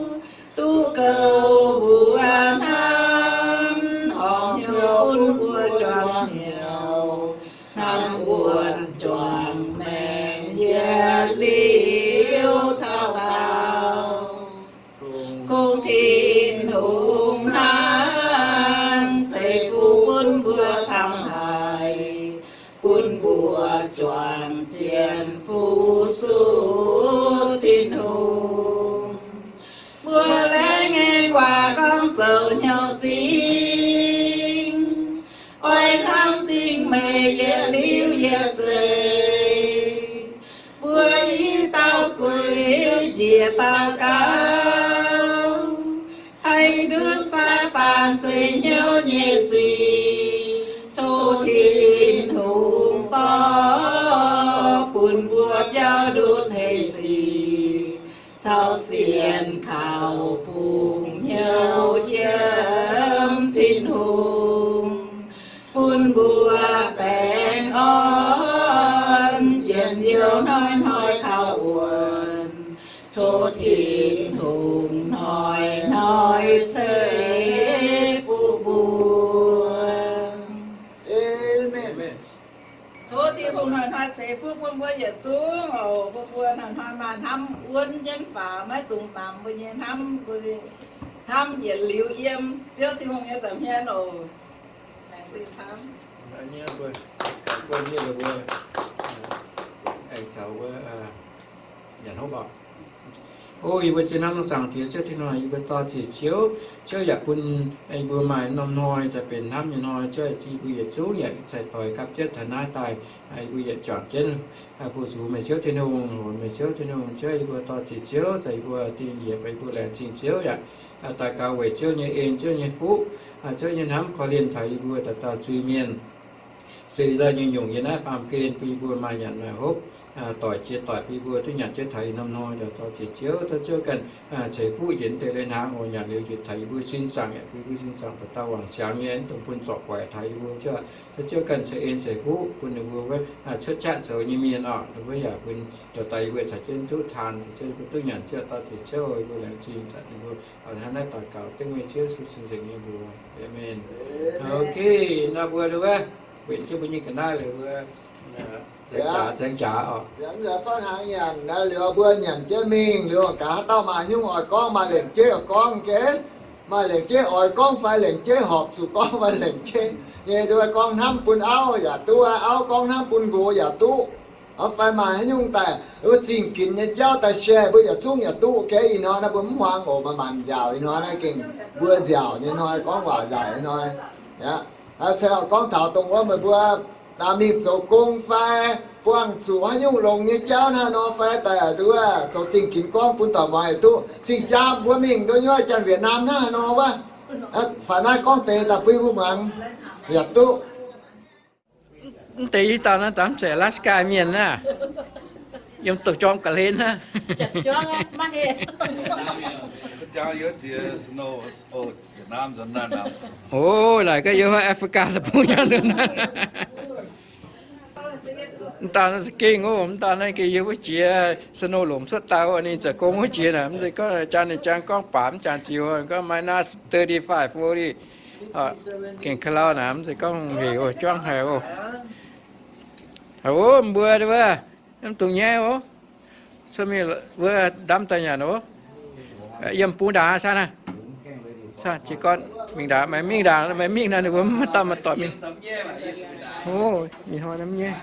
duqv gouv mbuo hnamv, horpc hnyouv bun mbuo juangc hnyouv, hnamv wuonc juangc maengc yietc liuz taux daauh. Kungx Tin-Hungh hnangv ceix fuqv bun mbuo camv haic, bun mbuo juangc jienv fu-sux Tin-Hungh. Mbuo laengz nyei waac gorngv zoux hnyouv zingh, oix hnamv dingc meih yietc liuz yietc seix. Mbuo i dauh guix njiec daux gaux, haih ndutv Saadaan seix hnyouv nyei sic. Tov Tin-Hungh dorh bun mbuo biauv ndutv heh sic, caux sienx kaux bungx hnyouv yiem Tin-Hungh, bun mbuo baengh orn, njien-youh hnoi-hnoi kaux wuonc. Tov Tin-Hungh hnoi-hnoi ceix fuqv mbuo. Aamen. Tov Tin-Hungh hnoi-hnoi ceix fuqv bun mbuo yietc zungv oc. Bun mbuo hnoi-hnoi maaih hnamv wuonv jienv faaux, maiv dungx namx mbuo nyei hnamv, hnamv yietc liuz yiem Ziouv Tin-Hungh nyei nza'hmien oc. Laengz zingh camv. Aengx caux wuov nyanc hopv oc. O yie mbuo ziex hnamv nor, Zaangc Diex Ziouv Tin-Hungh, yie mbuo dor-ziec Ziouv. Ziouv yaac bun yie mbuo maaih norm hnoi daaih benx hnamv nyei hnoi. Ziouv yaac yie mbuo yietc zungv yaac cingx cai doix gapv jienv taux naaiv daaih. Yie mbuo yietc juangc jienv fu-sux meih Ziouv Tin-Hungh, meih Ziouv Tin-Hungh. Ziouv, yie mbuo dor-ziec Ziouv, za'gengh yie mbuo dingh yiec, yie mbuo laengz zingh Ziouv yaac daux gaux weic Ziouv nyei en, Ziouv nyei fuqv, Ziouv nyei hnamv korv-lienh taux yie mbuo dauh dauh zuiz-mienh. Se daaih nyei nyungc yiem naaiv baamh gen bun yie mbuo maaih nyanc maaih hopv, doic jiex doic bun yie mbuo duqv nyanc jienv taux ih norm hnoi. Dor-ziec Ziouv, tov Ziouv ganh ceix fuqv njiec deix leiz-hnaangx oc. Nyanc liuz njiec taux yie mbuo sin zaangc, yaac bun yie mbuo sin zaangc dauh dauh wangc siangx nyei, dongh bun zorc guaix taux yie mbuo. Ziouv, tov Ziouv ganh ceix en ceix fuqv bun ninh mbuo wuov cuotv qaqv zoux nyei mienh oc. Ninh mbuo yaac bun dauh dauh yie mbuo caux jienv duqv taan, caux jienv yie mbuo duqv nyanc. Ziouv, dor-ziec Ziouv, yie mbuo laengz zingh, dongh ninh mbuo hnangv naaiv daux gaux dengv meih Ziouv Yesu nyei mbuox. Aamen. Ok, naaiv mbuo wuov, mbenc jienv mbuo nyei ga'naaiv liuz mbuo nzaeng jaax oc. Zanc hnangv nyanc naaiv liuz mbuo nyanc jienv mingh liuz, gaax haaix dauh maaih nyungc oix gorngv, maaih lengc jeiv oix gorngv gaax, maaih lengc jeiv oix gorngv fai lengc jeiv horpc zuqc gorngv fai lengc jeiv nyei, nduov gorngv hnamv bun auv yaac duqv, auv gorngv hnamv bun nqox yaac duqv. Fai maaih haaix nyungc daaih wuov zingh ginx nyei jauv daaih share mbuo yietc zungv yaac duqv gaax. Ih hnoi naaiv mbuo mv huaang oc, maaih maanc nziaauc. Ih hnoi naaiv gengh mbuo nziaauc nyei hnoi, gorngv waac nziaauc nyei hnoi. Aqv, se gorngv taux dongh wuov meih mbuo daaih mingh zoux gong fai buangh zuqc haaix nyungc longx nyei jauv naaiv nor fai daaih nduov zoux zingh ginx gorngv bun doic muangx yaac duqv. Zingh jaa mbuo mingh nduov nyuoqv janx Vietnam naaiv nor wuov, fai naaiv gorngv deix daaih bun mbuo muangx yaac duqv. Mv deix i dauh naaiv daaih mv zeiz Alaska mienh naaiv, yiem douz jorm ga'hlen naaiv. O, laaic gaax yiem Africa deic-bung nyanc nzuonx naaiv. Mv dauh naaiv za'gengh oc, mv dauh naaiv gengh yiem wuov jiex snow lomc cuotv daaih oc, ninh zoux gong wuov jiex naaic, mv zeiz gorngv jaa ninh jaa gorngv baac mv jangx ziux, gorngv minus thirty-five, forty, gengh ka'lau naaic, mv zeiz gorngv hec oc, juangv haic oc. Haic oc, mbuo wuov, mv dungx nyaiv oc. Cuotv mingh wuov ndamv daaih nyanc oc. Yiem bung ndaangc aqv, Chan aqv. Chan, jiez gorn mingh ndaangc, meih mingh ndaangc, meih mingh naaic ninh mbuo maiv dauh maaih doic mingh. O, ih hnoi mv nyaiv.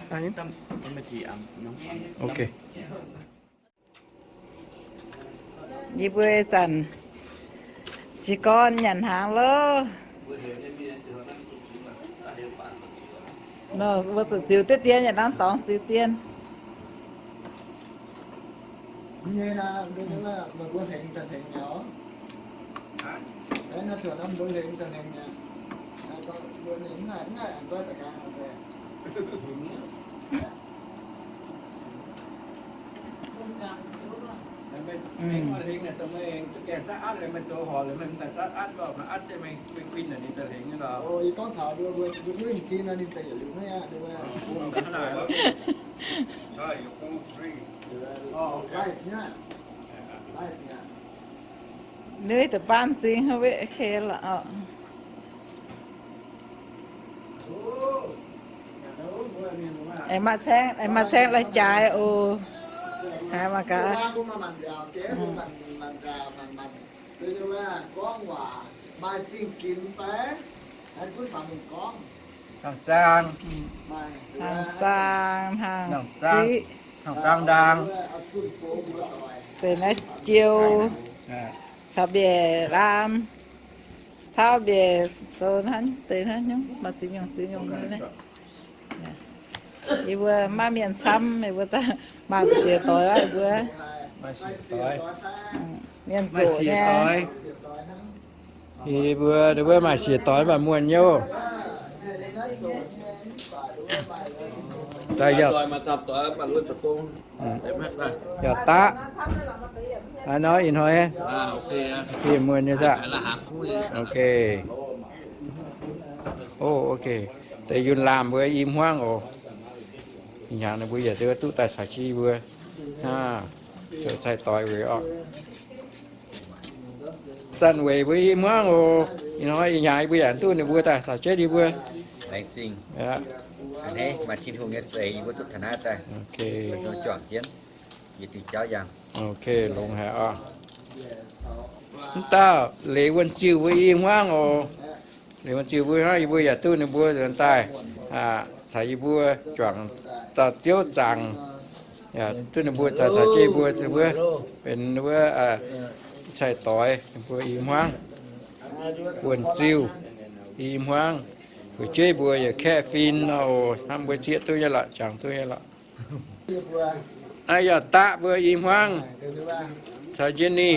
Ok. Yie mbuo zanc jiez gorn nyanc hnaangx loh. Nor mbuo zuqc ziux diqv dien, nyanc hnaangx dorngx ziux dien. Nuv deix baan zingx hov, wetv hei lorqc. Aengx maaih saengv, aengx maaih saengv lai-jaaix oc. Haiz mangc gaax. Hnaangx zaang, hnaangx zaang, hnaangx ziqv, hnaangx zaang ndaang. Deix naaiv jiou, caux mbiaec laam, caux mbiaec sou hnangv deix hnangv nyungc, maaih ziex nyungc ziex nyungc nyei. Yie mbuo maiv mienh camv, yie mbuo daaih maaih siex doix aqv, yie mbuo. Mienh zoqc nyei. Yie mbuo, mbuo maaih siex doix mv baac muonh nyei oc. Daaih yaac, yaac daqv. Hnoi ih hnoi, muonh nyei saah? Ok. O, ok. Deix yunh laamh mbuo i hmuangv oc. Ih hnyangx ninh mbuo yietc zungv duqv daaih caux jienv yie mbuo zoux cai-doix weic orqc. Zanc weic mbuo i hmuangv oc. Ih hnoi ih hnyangx yie mbuo yaac duqv ninh mbuo daaih caux jienv yie mbuo. Ok. Ok, longx haic oc. Mv dauh leiz wuonh ziuh mbuo i hmuangv oc. Leiz wuonh ziuh mbuo hnangv, yie mbuo yaac duqv ninh mbuo nzuonx daaih caux yie mbuo juangc dauh Ziouv zaangc. Duqv ninh mbuo caux caux jienv mbuo wuov, benx wuov cai-doix, ninh mbuo i hmuangv, wuonh ziuh, i hmuangv, fu'jueiv mbuo yaac kaeqv fin nor, hnamv mbuo zieqv duqv nyei lorqc, jangx duqv nyei lorqc. Naaiv yaac daqv mbuo i hmuangv caux Jenny.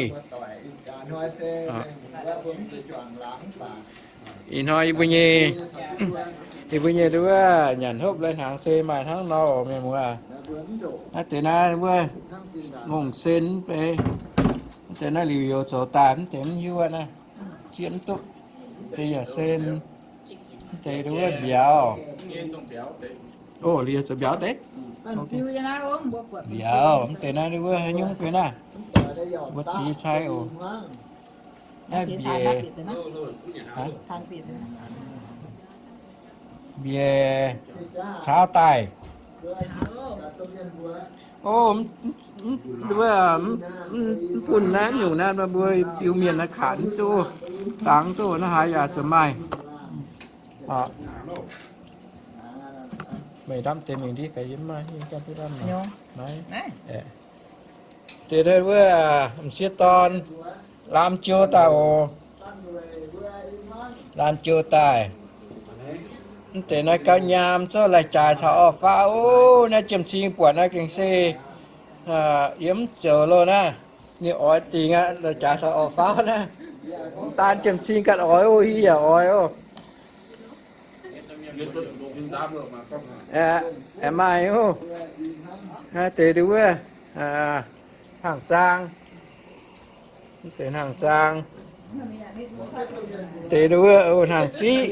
Ih hnoi yie mbuo nyei, yie mbuo nyei nduov nyanc hopv lai hnaangx se maaih hnangv nor oc, mienh muoz. Naaiv deix naaiv wuov ngongh sen mv bei. Naaiv deix naaiv liuz youz zoux daaih mv deix mv hiuv naaiv, zieqv mv duqv. Deix yaac sen, mv deix nduov mbiauz. Ov, liuz zoux mbiauz deix. Mbiauz, mv deix naaiv nduov haaix nyungc bei naaiv. Mbuo tix cai oc. Naaiv mbiauz, mbiauz caauv daaih. Ov, mv bun naaiv nyungc naaiv mbuo Iu-Mienh naaiv kaax mv duqv, dangx duqv naaiv haaix yaac zuqc maaih. Meih ndamv deix mingh ndiev gaax yie mv maaih, yie ganh duqv ndamv nor. Deix wuov m'sieqv dorn, laam jiou daaih oc. Laam jiou daaih. Mv deix naaiv gauv nyaam zorqv lai-jaaix caux orv-faqv. Ov, naaiv jiem-cing buatc naaiv gengh se yiem mv zoux loh naaiv. Ninh oix dingc aqv, lai-jaaix caux orv-faqv naaiv. Mv daan jiem-cing ganh oix oc, yie yaac oix oc. Aeqv, maaih oc. Deix nduov wuov, hnaangx-zaang. Deix hnaangx-zaang. Deix nduov wuov, hnaangx-ziqv.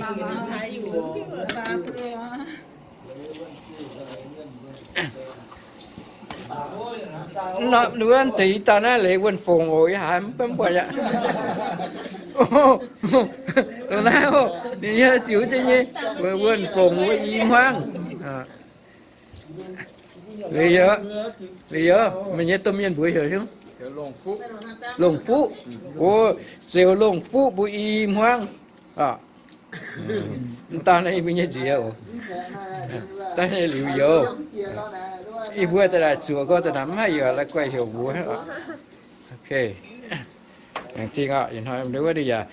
Nduov deix i dauh naaiv leiz wuonh fongc oc, yie haiz mv buatc aqv. Dongh naaiv oc, ninh nyei ziux jienv nyei, wuonh fongc wuov i hmuangv. Liuz, liuz, meih nyei domh mienh mbuox heuc hiuv, Longc Fuqv. O, Zeuz Longc Fuqv mbuo i hmuangv. Mv daan naaiv yie mbuo nyei nziex oc. Daaih liuz youz, yie mbuo daaih zuoqc gorngv daaih mv haih youz la'guaih heuc mbuox. Laengz zingh oc, ih hnoi wuov yaac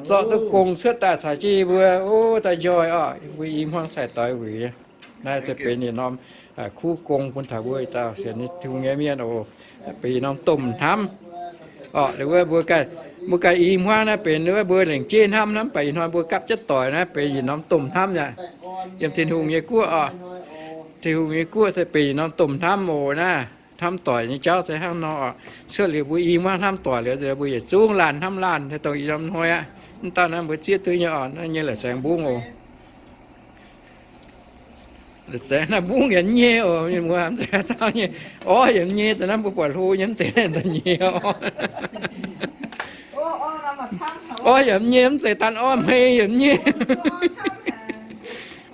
zorqv duqv gong cuotv daaih caux jienv yie mbuo, o, daaih njoih oc, yie mbuo i hmuangv cai-doix wuic. Naaiv se benx yietc norm kuv gong bun taux mbuo dauh sienx Tin-Hungh nyei mienh oc. Benx yietc norm domh hnamv oc. Wuov mbuo ganh, mbuo ganh i hmuangv naaiv benx wuov mbuo lengc jeiv hnamv, hnamv baac ih hnoi mbuo gapv jienv doic naaiv benx yietc norm domh hnamv aqv. Yiem Tin-Hungh nyei guoqv oc, Tin-Hungh nyei guoqv se benx yietc norm domh hnamv oc naaiv. Hnamv doic nyei jauv se hnangv nor oc. Cuotv liuz mbuo i hmuangv hnamv doic liuz, mbuo yietc zungv laanh hnamv laanh, dongh ih norm hnoi aqv. Mv daan naaiv mbuo zieqv duqv nyei oc. Naaiv nyei la'saengx mbungv oc. La'saengx naaiv mbungv yaac nyei oc, mienh muoz, dauh nyei, orv yaac nyei, da'naaiv mbuo buatc hlo nyei mv deix daaih nyei oc. Orv yaac nyei, mv zeiz daan orv, hmei yaac nyei.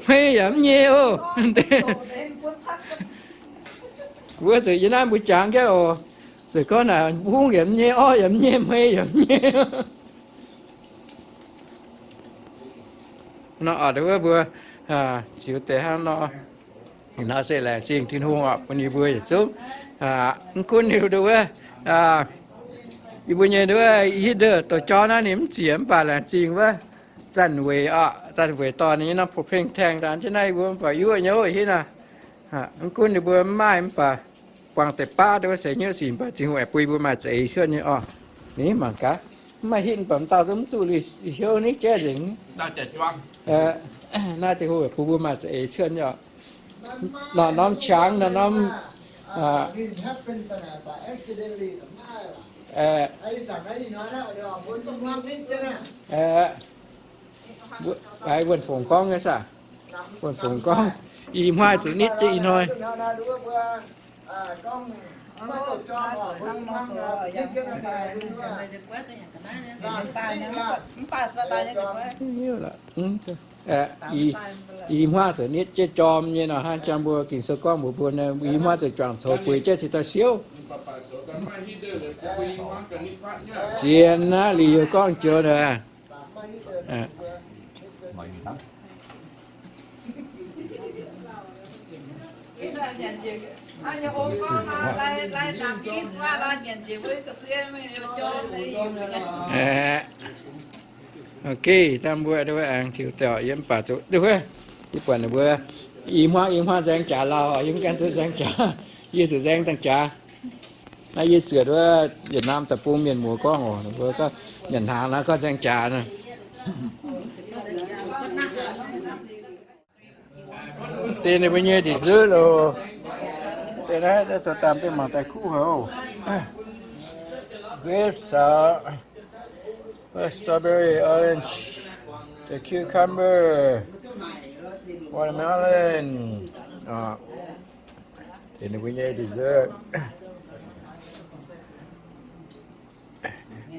Hmei yaac nyei oc. Wuov zuqc yie naaiv mbuo jangx jienv oc. Zuqc gorngv naaic mbungv yaac nyei, orv yaac nyei, hmei yaac nyei. Nor oc, wuov mbuo ziux deix hnangv nor. Nor se laengz zingh Tin-Hungh oc, bun yie mbuo yietc zungv. Mv gunv wuov, yie mbuo nyei wuov hitv douc jorm naaiv ninh mv ziec mv baac laengz zingh wuov Zanc Weic oc, Zanc Weic dorh ninh nyei norm propane tank daaih jienv naaiv yie mbuo mv baac yuoqv nyei oc hitv nor. Mv gunv ninh mbuo mv maaih mv baac buangh deix baav wuov seix hnyouv sic mv baac Tin-Hungh aengx bun yie mbuo maaih za'eix cuotv nyei oc. Ninh mangc gaax, mv maaih hitv mv baac m'dauh zungv mv zuqc liuz hnyouv nitv jaiv nzengc. Naaiv Tin-Hungh bun mbuo maaih za'eix cuotv nyei oc. Nor norm qangx nor norm Haaix wuonh fongc gorngv nyei saah? Wuonh fongc gorngv, i hmuangv zuqc nitv jienv ih hnoi. I hmuangv zuqc nitv jienv jorm nyei nor, hnangv jang mbuo Ging-Sou gorngv mbuox mbuo, i hmuangv zuqc juangc coux bueix jienv cingx daaih siouv. Zien naaiv liuz yie gorngv joux naaic. Aeqv, ok, dangh mbuo nduov aengx ziux daaih yiem baac zuqc nduov, yie buatc ninh mbuo i hmuangv i hmuangv nzaeng jaax lauh, yie mv gaengh duqv nzaeng jaax, yie zuqc nzaeng dangh jaax. Naaiv yie zuqc nduov Việt Nam deic-bung mienh muoz gorngv oc, ninh mbuo gorngv nyanc hnaangx naaiv gorngv nzaeng jaax nor. Deix ninh mbuo nyei dessert loh. Deix naaiv zoux daaih mbuo mangc daaih kuv haic oc. Grape caax, strawberry, orange, the cucumber, watermelon. Deix ninh mbuo nyei dessert.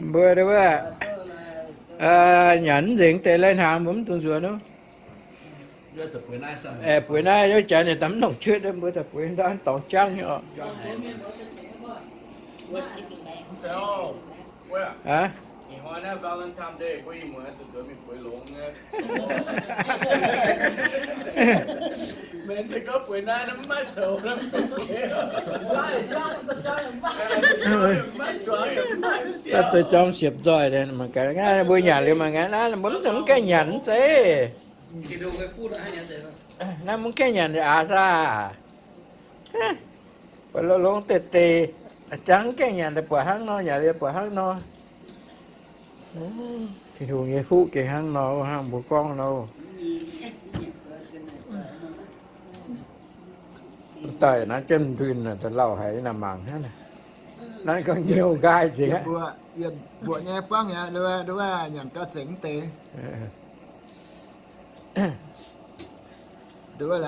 Mbuo wuov, nyanc mv nzengc deix lai hnaangx mbuo mv dungx nzuonx ov. Bueix naaiv wuov jaax ninh daaih mv longc cuotv, mbuo daaih bueix ndortv dorngx jangv nyei oc. Daaih deix jorm siepv nzoih, mbuo nyanc liuz mangc gaax, naaiv mbuo mv zeiz mv gaengh nyanc mv zeiz. Naaiv mv gaengh nyanc aav saah. Buatc longx-longx deix deix, jangv mv gaengh nyanc daaih buatc hnangv nor, nyanc liuz buatc hnangv nor. Tin-Hungh nyei fuqv gengh hnangv nor, hnangv mbuo gorngv nor. Daaih naaiv jienv nduin daaih lauh haic naaic mangc hnangv. Naaiv gorngv nyiuh nqaai nzengc aqv. Mbuoqc nyei buangv yaac nduov nyanc gau zengc mv deix. Nduov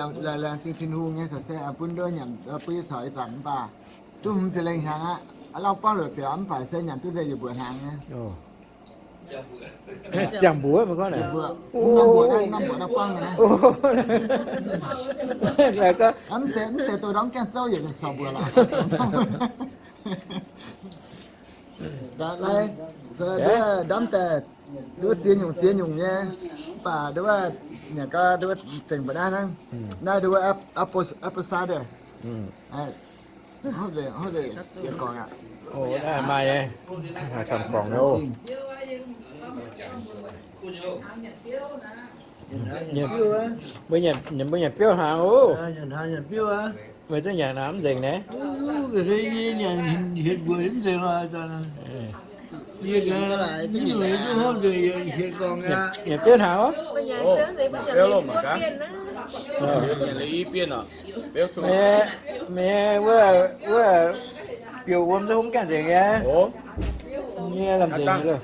laengz zingh Tin-Hungh nyei, se bun nduov nyanc bun yie caux ih zanc mv baac duqv hmz ziepc lengh hnyangx aqv. Aav lauh buangv loc ziouc mv baac se nyanc duqv nzengc yietc mbuoqc hnaangx nyei. Ziangh mbuoqc meih gorngv naaic. Mv zeiz douz ndorm gaengh zouv yietc sorc mbuoqc lorqc. Ndamv daaih nduov ziex nyungc ziex nyungc nyei, mv baac nduov nyanc gau nduov zengc mbuo naaiv hnangv. Naaiv nduov apple cider. Maaih nyei, maaih camv gorngv nyei. Mbuo nyanc biouv hnaangx oc. Meih duqv nyanc hnaangx mv nzengc naaiv. Nyanc biouv hnaangx oc. Meih, meih wuov, wuov biouv wuom zungv gaengh nzengc nyei. Nyei lamh nzengc nyei loh.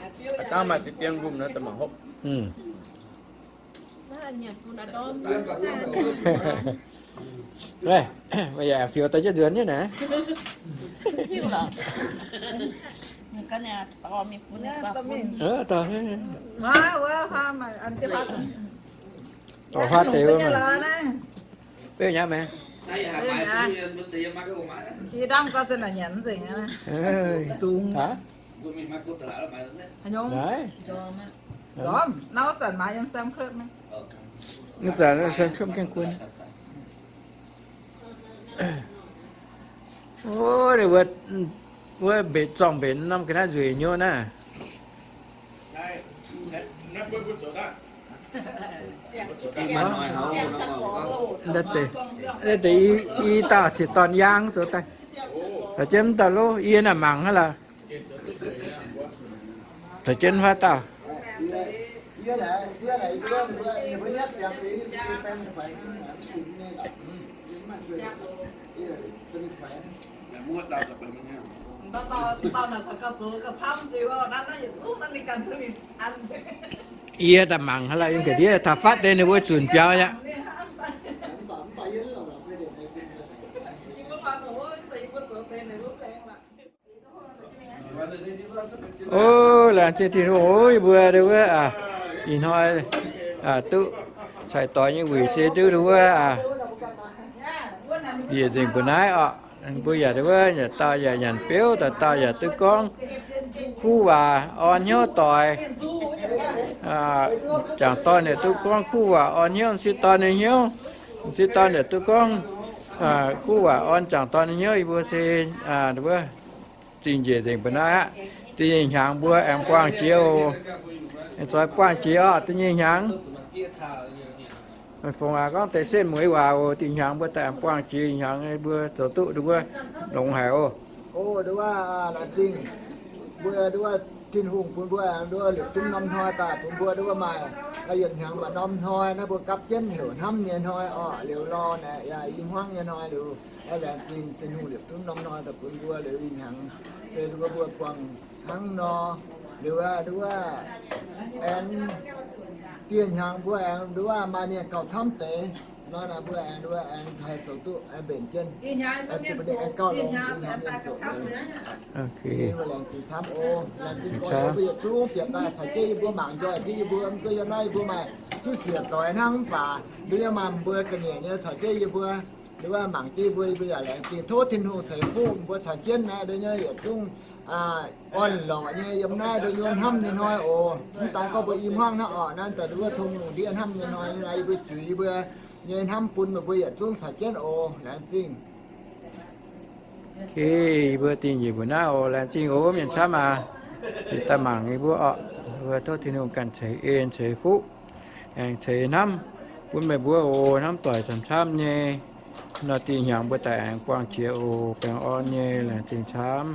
Meih yaac fiou daaih jienv nzuonx nyei naaic. Dorh faatv deix wuov maah. Beuv nyei maah. Ih ndamv gau se naaic nyanc mv nzengc aqv. Zungx. Naaiv, wuov zanc Sam Cuotv gaengh gunv. Wuov, wuov mbenc zorngh mbenc norm ga'naaiv nzueic nyei naaiv. Deix, deix i dauh sieqv dorn yaang zoux daaih. Taux jienv mv dauh lov, yie naaic mangc hnangv lorqc. Taux jienv mv dauh. Yie daaih mangc hnangv lorqc, yie ga'ndiev taux fatv deix ninh mbuo zunc biaux aqv. O, laengz zingh Tin-Hungh, o, yie mbuo wuov, ih hnoi duqv caic doix nyei wuic se duqv wuov, bieqc nzengc mbuo naaiv oc. Mbuo yaac wuov, yaac dauh yaac nyanc biouv, dauh dauh yaac duqv gorngv kuv waac orn hnyouv doic. Jangc dorn yaac duqv gorngv kuv waac orn hnyouv m'sieqv dorn nyei hnyouv. M'sieqv dorn yaac duqv gorngv Kuv waac orn jangc dorn nyei hnyouv yie mbuo se wuov zingh njiec nzengc mbuo naaiv aqv. Da'nyeic hnyangx mbuo aengx buangh jiex oc. Aengx zoix buangh jiex orqc, da'nyeic hnyangx. Meih fongc aac gorngv deix setv mueiz waac oc. Da'nyeic hnyangx mbuo daaih aengx buangh jiex hnyangx, mbuo zoux duqv nduov longx haic oc. Oc, nduov laengz zingh mbuo nduov Tin-Hungh bun mbuo aengx nduov liepc zungv norm hnoi daaih bun mbuo nduov maaih yietc hnyangx maaih norm hnoi naaiv mbuo gapv jienv heuc hnamv nyei hnoi orqc. Liuz lorh naaic yaac i hmuangv nyei hnoi liuz, laengz zingh Tin-Hungh liepc zungv norm hnoi daaih bun mbuo liuz i hnyangx se nduov mbuo buangh hnangv nor. Liuz nduov aengx dieh hnyangx mbuo aengx nduov maaih mienh gauh camv deix nor naaic, mbuo aengx nduov aengx haih zoux duqv aengx mbenc jienv, aengx gauh longx. Laengz zingh camv oc. Laengz zingh gorx-youz mbuo yietc zungv bieqc daaih caux jienv yie mbuo mangc njoih jienv yie mbuo. Mv zeiz yiem naaiv yie mbuo maaih zuqv siec doix hnangv, mv baac nduov yiem maaih mbuo ga'nyiec nyei caux jienv yie mbuo nduov mangc jienv yie mbuo. Yie mbuo yaac laengz zingh tov Tin-Hungh ceix fuqv mbuo caux jienv naaiv nduov nyei yietc zungv orn-lorqc nyei yiem naaiv nduov nyei hnamv nyei hnoi oc. Mv daan gorngv mbuo i hmuangv hnangv orqc, naaiv daaih nduov tong lungh ndiev hnamv nyei hnoi nyei, yie mbuo juix yie mbuo nyei hnamv bun meih mbuo yietc zungv caux jienv oc. Laengz zingh. Yie mbuo dingh njiec mbuo naaiv oc. Laengz zingh oc mienh camv aac. Yietc daaih mangc yie mbuo orqc. Mbuo tov Tin-Hungh ganh ceix en ceix fuqv aengx ceix hnamv bun meih mbuo oc. Hnamv doic camv-camv nyei. Nor dingh hnyangx mbuo daaih aengx buangh jiex oc. Baengh orn nyei. Laengz zingh camv.